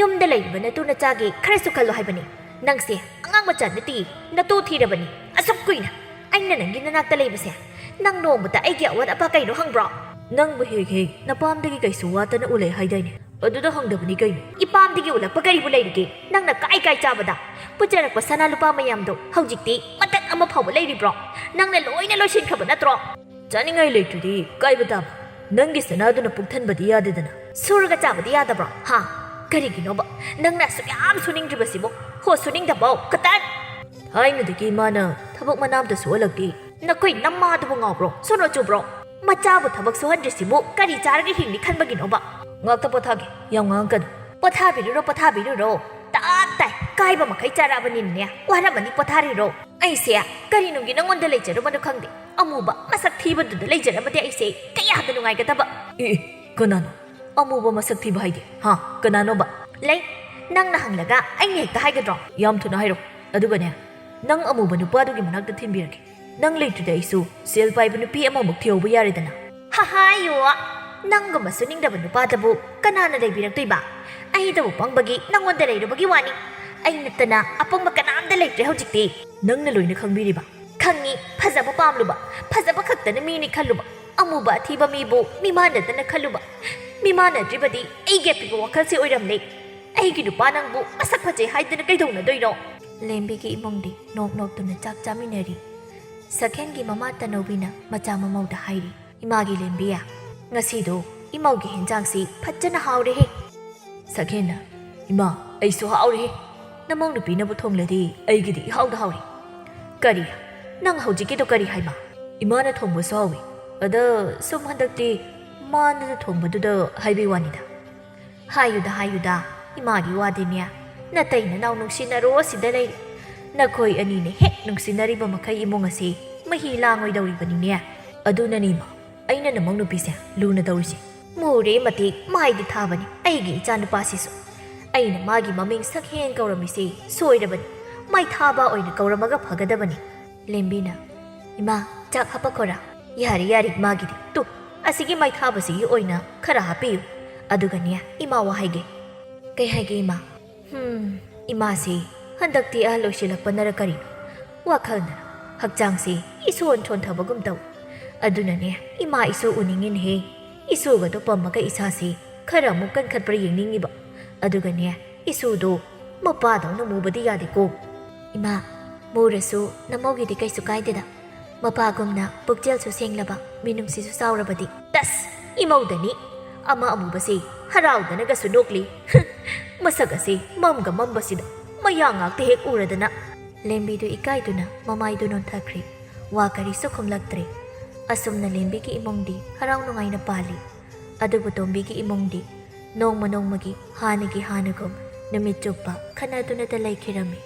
ꯌꯨꯝꯗ ꯂꯩꯔꯤꯕ ꯅꯇꯨ ꯅꯆꯥꯒꯤ ꯈꯔꯁꯨ ꯈꯜꯂꯨ ꯍꯥꯏꯕꯅꯤ꯫ ꯅꯪꯁꯦ ꯑꯉꯥꯡ ꯃꯆꯥ ꯅꯠꯇꯦ, ꯅꯇꯨ ꯊꯤꯔꯕꯅꯤ꯫ ꯑꯁꯨꯛ ꯀꯨꯏꯅ ꯑꯩꯅ ꯅꯪꯒꯤ ꯅꯅꯥꯛꯇ ꯂꯩꯕꯁꯦ, ꯅꯪ ꯅꯣꯡꯃꯇ ꯑꯩꯒꯤ ꯑꯋꯥꯠ ꯑꯄꯥ ꯀꯩꯅꯣ ꯍꯪꯕ꯭ꯔꯣ?" "ꯅꯪꯕꯨ ꯍꯦꯛ ꯍꯦꯛ ꯅꯄꯥꯝꯗꯒꯤ ꯀꯩꯁꯨ ꯋꯥꯠꯇꯅ ꯎꯂꯦ ꯍꯥꯏꯗꯥꯏꯅꯦ? ꯑꯗꯨꯗ ꯍꯪꯗꯕꯅꯤ ꯀꯩꯅꯣ?" "ꯏꯄꯥꯝꯗꯒꯤ ꯎꯂꯛꯄ ꯀꯔꯤꯕꯨ ꯂꯩꯔꯤꯒꯦ? ꯅꯪꯅ ꯀꯥꯏ ꯀꯥꯏ ꯆꯥꯕꯗ ꯄꯨꯖꯔꯛꯄ ꯁꯅꯥ ꯂꯨꯄꯥ ꯃꯌꯥꯝꯗꯣ ꯍꯧꯖꯤꯛꯇꯤ ꯃꯇꯠ ꯑꯃ ꯐꯥꯎꯕ ꯂꯩꯔꯤꯕ꯭ꯔꯣ? ꯅꯪꯅ ꯂꯣꯏꯅ ꯂꯣꯏꯁꯤꯟꯈ꯭ꯔꯕ ꯅꯠꯇ꯭ꯔꯣ?" "ꯆꯥꯅꯤꯡꯉꯥꯏ ꯂꯩꯇ꯭ꯔꯗꯤ ꯀꯥꯏꯕ ꯇꯥꯕ꯫ ꯅꯪꯒꯤ ꯁꯅꯥꯗꯨꯅ ꯄꯨꯛ ꯊꯟꯕꯗꯤ ꯌꯥꯗꯦꯗꯅ꯫" "ꯁꯨꯔꯒ ꯆꯥꯕꯗꯤ ꯌꯥꯗꯕ꯭ꯔꯣ? ꯍꯥ? ꯀꯔꯤꯒꯤꯅꯣꯕ ꯅꯪꯅ ꯑꯁꯨꯛ ꯌꯥꯝ ꯁꯨꯅꯤꯡꯗ꯭ꯔꯤꯕꯁꯤꯕꯣ? ꯍꯣ, ꯁꯨꯅꯤꯡꯗꯕꯧ ꯈꯇꯪ!" "ꯊꯥꯏꯅꯗꯒꯤ ꯏꯃꯥꯅ ꯊꯕꯛ ꯃꯅꯥ ꯑꯝꯇ ꯁꯨꯍꯜꯂꯛꯇꯦ꯫" "ꯅꯈꯣꯏ ꯅꯃꯥꯗꯨꯕꯨ ꯉꯥꯎꯕ꯭ꯔꯣ? ꯁꯣꯅꯣ ꯆꯨꯕ꯭ꯔꯣ? ꯃꯆꯥꯕꯨ ꯊꯕꯛ ꯁꯨꯍꯟꯗ꯭ꯔꯤꯁꯤꯕꯨ ꯀꯔꯤ ꯆꯥꯔꯒ ꯍꯤꯡꯅꯤ ꯈꯟꯕꯒꯤꯅꯣꯕ?" "ꯉꯥꯛꯇ ꯄꯣꯊꯥꯒꯦ, ꯌꯥꯝ ꯉꯥꯡꯉꯛꯀꯅꯨ꯫" "ꯄꯣꯊꯥꯕꯤꯔꯨꯔꯣ, ꯄꯣꯊꯥꯕꯤꯔꯨꯔꯣ꯫ ꯇꯥꯠ ꯇꯥꯏ, ꯀꯥꯏꯕ ꯃꯈꯩ ꯆꯥꯔꯛꯑꯕꯅꯤꯅꯅꯦ, ꯋꯥꯔꯝꯃꯅꯤ, ꯄꯣꯊꯥꯔꯤꯔꯣ꯫" "ꯑꯩꯁꯦ ꯀꯔꯤꯅꯨꯡꯒꯤ ꯅꯉꯣꯟꯗ ꯂꯩꯖꯔꯨꯕꯅꯣ ꯈꯪꯗꯦ꯫ ꯑꯃꯨꯕ ꯃꯁꯛ ꯊꯤꯕꯗꯨꯗ ꯂꯩꯖꯔꯝꯃꯗꯤ ꯑꯩꯁꯦ ꯀꯌꯥꯗ ꯅꯨꯡꯉꯥꯏꯒꯗꯕ꯫" "ꯑꯦ, ꯑꯦ, ꯀꯅꯥꯅꯣ? ꯑꯃꯨꯕ ꯃꯁꯛ ꯊꯤꯕ ꯍꯥꯏꯗꯤ? ꯍꯥ, ꯀꯅꯥꯅꯣꯕ?" "ꯂꯩ, ꯅꯪꯅ ꯍꯪꯂꯒ ꯑꯩꯅ ꯍꯦꯛꯇ ꯍꯥꯏꯒꯗ꯭ꯔꯣ?" "ꯌꯥꯝ ꯊꯨꯅ ꯍꯥꯏꯔꯣ꯫ ꯑꯗꯨꯒꯅꯦ, ꯅꯪ ꯑꯃꯨꯕ ꯅꯨꯄꯥꯗꯨꯒꯤ ꯃꯅꯥꯛꯇ ꯊꯤꯟꯕꯤꯔꯒꯦ꯫ ꯅꯪ ꯂꯩꯇ꯭ꯔꯗꯤ ꯑꯩꯁꯨ ꯁꯦꯜ ꯄꯥꯏꯕ ꯅꯨꯄꯤ ꯑꯃꯃꯨꯛ ꯊꯤꯍꯧꯕ ꯌꯥꯔꯦꯗꯅ꯫" "ꯍꯍꯥꯏꯌꯣ, ꯅꯪꯒꯨꯝꯕ ꯁꯨꯅꯤꯡꯗꯕ ꯅꯨꯄꯥꯗꯕꯨ ꯀꯅꯥꯅ ꯂꯩꯕꯤꯔꯛꯇꯣꯏꯕ? ꯑꯩꯗꯕꯨ ꯄꯪꯕꯒꯤ ꯅꯪꯉꯣꯟꯗ ꯂꯩꯔꯨꯕꯒꯤ ꯋꯥꯅꯤ꯫ ꯑꯩ ꯅꯠꯇꯅ ꯑꯄꯪꯕ ꯀꯅꯥꯝꯇ ꯂꯩꯇ꯭ꯔꯦ ꯍꯧꯖꯤꯛꯇꯤ꯫" "ꯅꯪꯅ ꯂꯣꯏꯅ ꯈꯪꯕꯤꯔꯤꯕ?" "ꯈꯪꯉꯤ, ꯐꯖꯕ ꯄꯥꯝꯂꯨꯕ, ꯐꯖꯕ ꯈꯛꯇꯅ ꯃꯤꯅꯤ ꯈꯜꯂꯨꯕ, ꯑꯃꯨꯕ ꯑꯊꯤꯕ ꯃꯤꯕꯨ ꯃꯤꯃꯥꯟꯅꯗꯅ ꯈꯜꯂꯨꯕ꯫ ꯃꯤꯃꯥꯟꯅꯗ꯭ꯔꯤꯕꯗꯤ ꯑꯩꯒꯤ ꯑꯄꯤꯛꯄ ꯋꯥꯈꯜꯁꯦ ꯑꯣꯏꯔꯝꯂꯦ꯫ ꯑꯩꯒꯤ ꯅꯨꯄꯥ ꯅꯪꯕꯨ ꯃꯁꯛ ꯐꯖꯩ ꯍꯥꯏꯗꯅ ꯀꯩꯗꯧꯅꯗꯣꯏꯅꯣ?" ꯂꯦꯝꯕꯤꯒꯤ ꯏꯃꯨꯡꯗꯤ ꯅꯣꯛ ꯅꯣꯛꯇꯨꯅ ꯆꯥꯛ ꯆꯥꯃꯤꯟꯅꯔꯤ꯫ ꯁꯛꯍꯦꯟꯒꯤ ꯃꯃꯥ ꯇꯅꯧꯕꯤꯅ ꯃꯆꯥ ꯃꯃꯧꯗ ꯍꯥꯏꯔꯤ, "ꯏꯃꯥꯒꯤ ꯂꯦꯝꯕꯤ, ꯉꯁꯤꯗꯣ ꯏꯃꯧꯒꯤ ꯍꯦꯟꯖꯥꯡꯁꯤ ꯐꯖꯅ ꯍꯥꯎꯔꯦꯍꯦ꯫" ꯁꯛꯍꯦꯟꯅ, "ꯏꯃꯥ, ꯑꯩꯁꯨ ꯍꯥꯎꯔꯦꯍꯦ꯫ ꯅꯃꯧ ꯅꯨꯄꯤꯅꯕꯨ ꯊꯣꯡꯂꯗꯤ ꯑꯩꯒꯤꯗꯤ ꯏꯍꯥꯎꯗ ꯍꯥꯎꯔꯤ꯫ ꯀꯔꯤ? ꯅꯪ ꯍꯧꯖꯤꯛꯀꯤꯗꯣ ꯀꯔꯤ ꯍꯥꯏꯕ? ꯏꯃꯥꯅ ꯊꯣꯡꯕꯁꯨ ꯍꯥꯎꯏ꯫ ꯑꯗ ꯁꯨꯝ ꯍꯟꯗꯛꯇꯤ ꯃꯥꯅ ꯊꯣꯡꯕꯗꯨꯗ ꯍꯥꯏꯕꯩ ꯋꯥꯅꯤꯗ꯫ ꯍꯥꯏꯌꯨꯗ, ꯍꯥꯏꯌꯨꯗ, ꯏꯃꯥꯒꯤ ꯋꯥꯗꯤꯅꯦ꯫ ꯅꯇꯩ ꯅꯅꯥꯎ ꯅꯨꯡꯁꯤꯅꯔꯣ ꯑꯁꯤꯗ ꯂꯩꯔꯦ꯫ ꯅꯈꯣꯏ ꯑꯅꯤꯅ ꯍꯦꯛ ꯅꯨꯡꯁꯤꯅꯔꯤꯕ ꯃꯈꯩ ꯏꯃꯨꯡ ꯑꯁꯤ ꯃꯍꯤ ꯂꯥꯡꯉꯣꯏꯗꯧꯔꯤꯕꯅꯤꯅꯦ꯫ ꯑꯗꯨꯅꯅꯤ ꯏꯃꯥ, ꯑꯩꯅ ꯅꯃꯧ ꯅꯨꯄꯤꯁꯦ ꯂꯨꯅ ꯇꯧꯔꯤꯁꯦ꯫ ꯃꯨꯔꯦ ꯃꯇꯤꯛ ꯃꯥꯏꯗꯤ ꯊꯥꯕꯅꯤ ꯑꯩꯒꯤ ꯏꯆꯥ ꯅꯨꯄꯥꯁꯤꯁꯨ꯫ ꯑꯩꯅ ꯃꯥꯒꯤ ꯃꯃꯤꯡ ꯁꯛꯍꯦꯟ ꯀꯧꯔꯝꯃꯤꯁꯤ ꯁꯣꯏꯔꯕꯅꯤ꯫ ꯃꯥꯏ ꯊꯥꯕ ꯑꯣꯏꯅ ꯀꯧꯔꯝꯃꯒ ꯐꯒꯗꯕꯅꯤ꯫ ꯂꯦꯝꯕꯤꯅ, "ꯏꯃꯥ, ꯆꯥꯛ ꯍꯥꯄꯛꯈꯣꯔꯥ?" "ꯌꯥꯔꯦ, ꯌꯥꯔꯦ, ꯏꯃꯥꯒꯤꯗꯤ꯫ ꯇꯨ, ꯑꯁꯤꯒꯤ ꯃꯥꯏ ꯊꯥꯕꯁꯤꯒꯤ ꯑꯣꯏꯅ ꯈꯔ ꯍꯥꯞꯄꯤꯌꯨ꯫ ꯑꯗꯨꯒꯅꯦ, ꯏꯃꯥ ꯋꯥ ꯍꯥꯏꯒꯦ꯫" "ꯀꯩ ꯍꯥꯏꯒꯦ, ꯏꯃꯥ?" "ꯍꯝ, ꯏꯃꯥꯁꯤ ꯍꯟꯗꯛꯇꯤ ꯑꯍꯜ ꯑꯣꯏꯁꯤꯜꯂꯛꯄꯅꯔ ꯀꯔꯤꯅꯣ, ꯋꯥꯈꯜꯅꯔ ꯍꯛꯆꯥꯡꯁꯤ ꯏꯁꯣꯟ ꯁꯣꯟꯊꯕꯒꯨꯝ ꯇꯧ꯫ ꯑꯗꯨꯅꯅꯦ, ꯏꯃꯥ ꯏꯁꯨ ꯎꯅꯤꯡꯉꯤꯅꯦꯍꯦ꯫ ꯏꯁꯨꯒꯗꯣ ꯄꯝꯃꯒ ꯏꯁꯥꯁꯤ ꯈꯔ ꯑꯃꯨꯛ ꯀꯟꯈꯠꯄ꯭ꯔꯥ ꯌꯦꯡꯅꯤꯡꯉꯤꯕ꯫ ꯑꯗꯨꯒꯅꯦ, ꯏꯁꯨꯗꯣ ꯃꯄꯥꯗꯧꯅ ꯃꯨꯕꯗꯤ ꯌꯥꯗꯦꯀꯣ꯫" "ꯏꯃꯥ, ꯃꯨꯔꯁꯨ ꯅꯃꯧꯒꯤꯗꯤ ꯀꯩꯁꯨ ꯀꯥꯏꯗꯦꯗ꯫ ꯃꯄꯥꯒꯨꯝꯅ ꯄꯨꯛꯆꯦꯜꯁꯨ ꯁꯦꯡꯂꯕ, ꯃꯤꯅꯨꯡꯁꯤꯁꯨ ꯆꯥꯎꯔꯕꯗꯤ꯫" "ꯇꯁ! ꯏꯃꯧꯗꯅꯤ꯫ ꯑꯃ ꯑꯃꯨꯕꯁꯤ ꯍꯔꯥꯎꯗꯅꯒꯁꯨ ꯅꯣꯛꯂꯤ꯫ ꯃꯁꯛ ꯑꯁꯤ ꯃꯝꯒ ꯃꯝꯕꯁꯤꯗ ꯃꯌꯥ ꯉꯥꯛꯇ ꯍꯦꯛ ꯎꯔꯗꯅ꯫" ꯂꯦꯝꯕꯤꯗꯨ ꯏꯀꯥꯏꯗꯨꯅ ꯃꯃꯥꯏꯗꯨ ꯅꯣꯟꯊꯈ꯭ꯔꯦ꯫ ꯋꯥ ꯀꯔꯤꯁꯨ ꯈꯨꯝꯂꯛꯇ꯭ꯔꯦ꯫ ꯑꯁꯨꯝꯅ ꯂꯦꯝꯕꯤꯒꯤ ꯏꯃꯨꯡꯗꯤ ꯍꯔꯥꯎ ꯅꯨꯡꯉꯥꯏꯅ ꯄꯥꯜꯂꯤ꯫ ꯑꯗꯨꯕꯨ ꯇꯣꯝꯕꯤꯒꯤ ꯏꯃꯨꯡꯗꯤ ꯅꯣꯡꯃ ꯅꯣꯡꯃꯒꯤ ꯍꯥꯟꯅꯒꯤ ꯍꯥꯟꯅꯒꯨꯝ ꯅꯨꯃꯤꯠ ꯆꯨꯞꯄ ꯈꯠꯅꯗꯨꯅꯇ ꯂꯩꯈꯤꯔꯝꯃꯤ꯫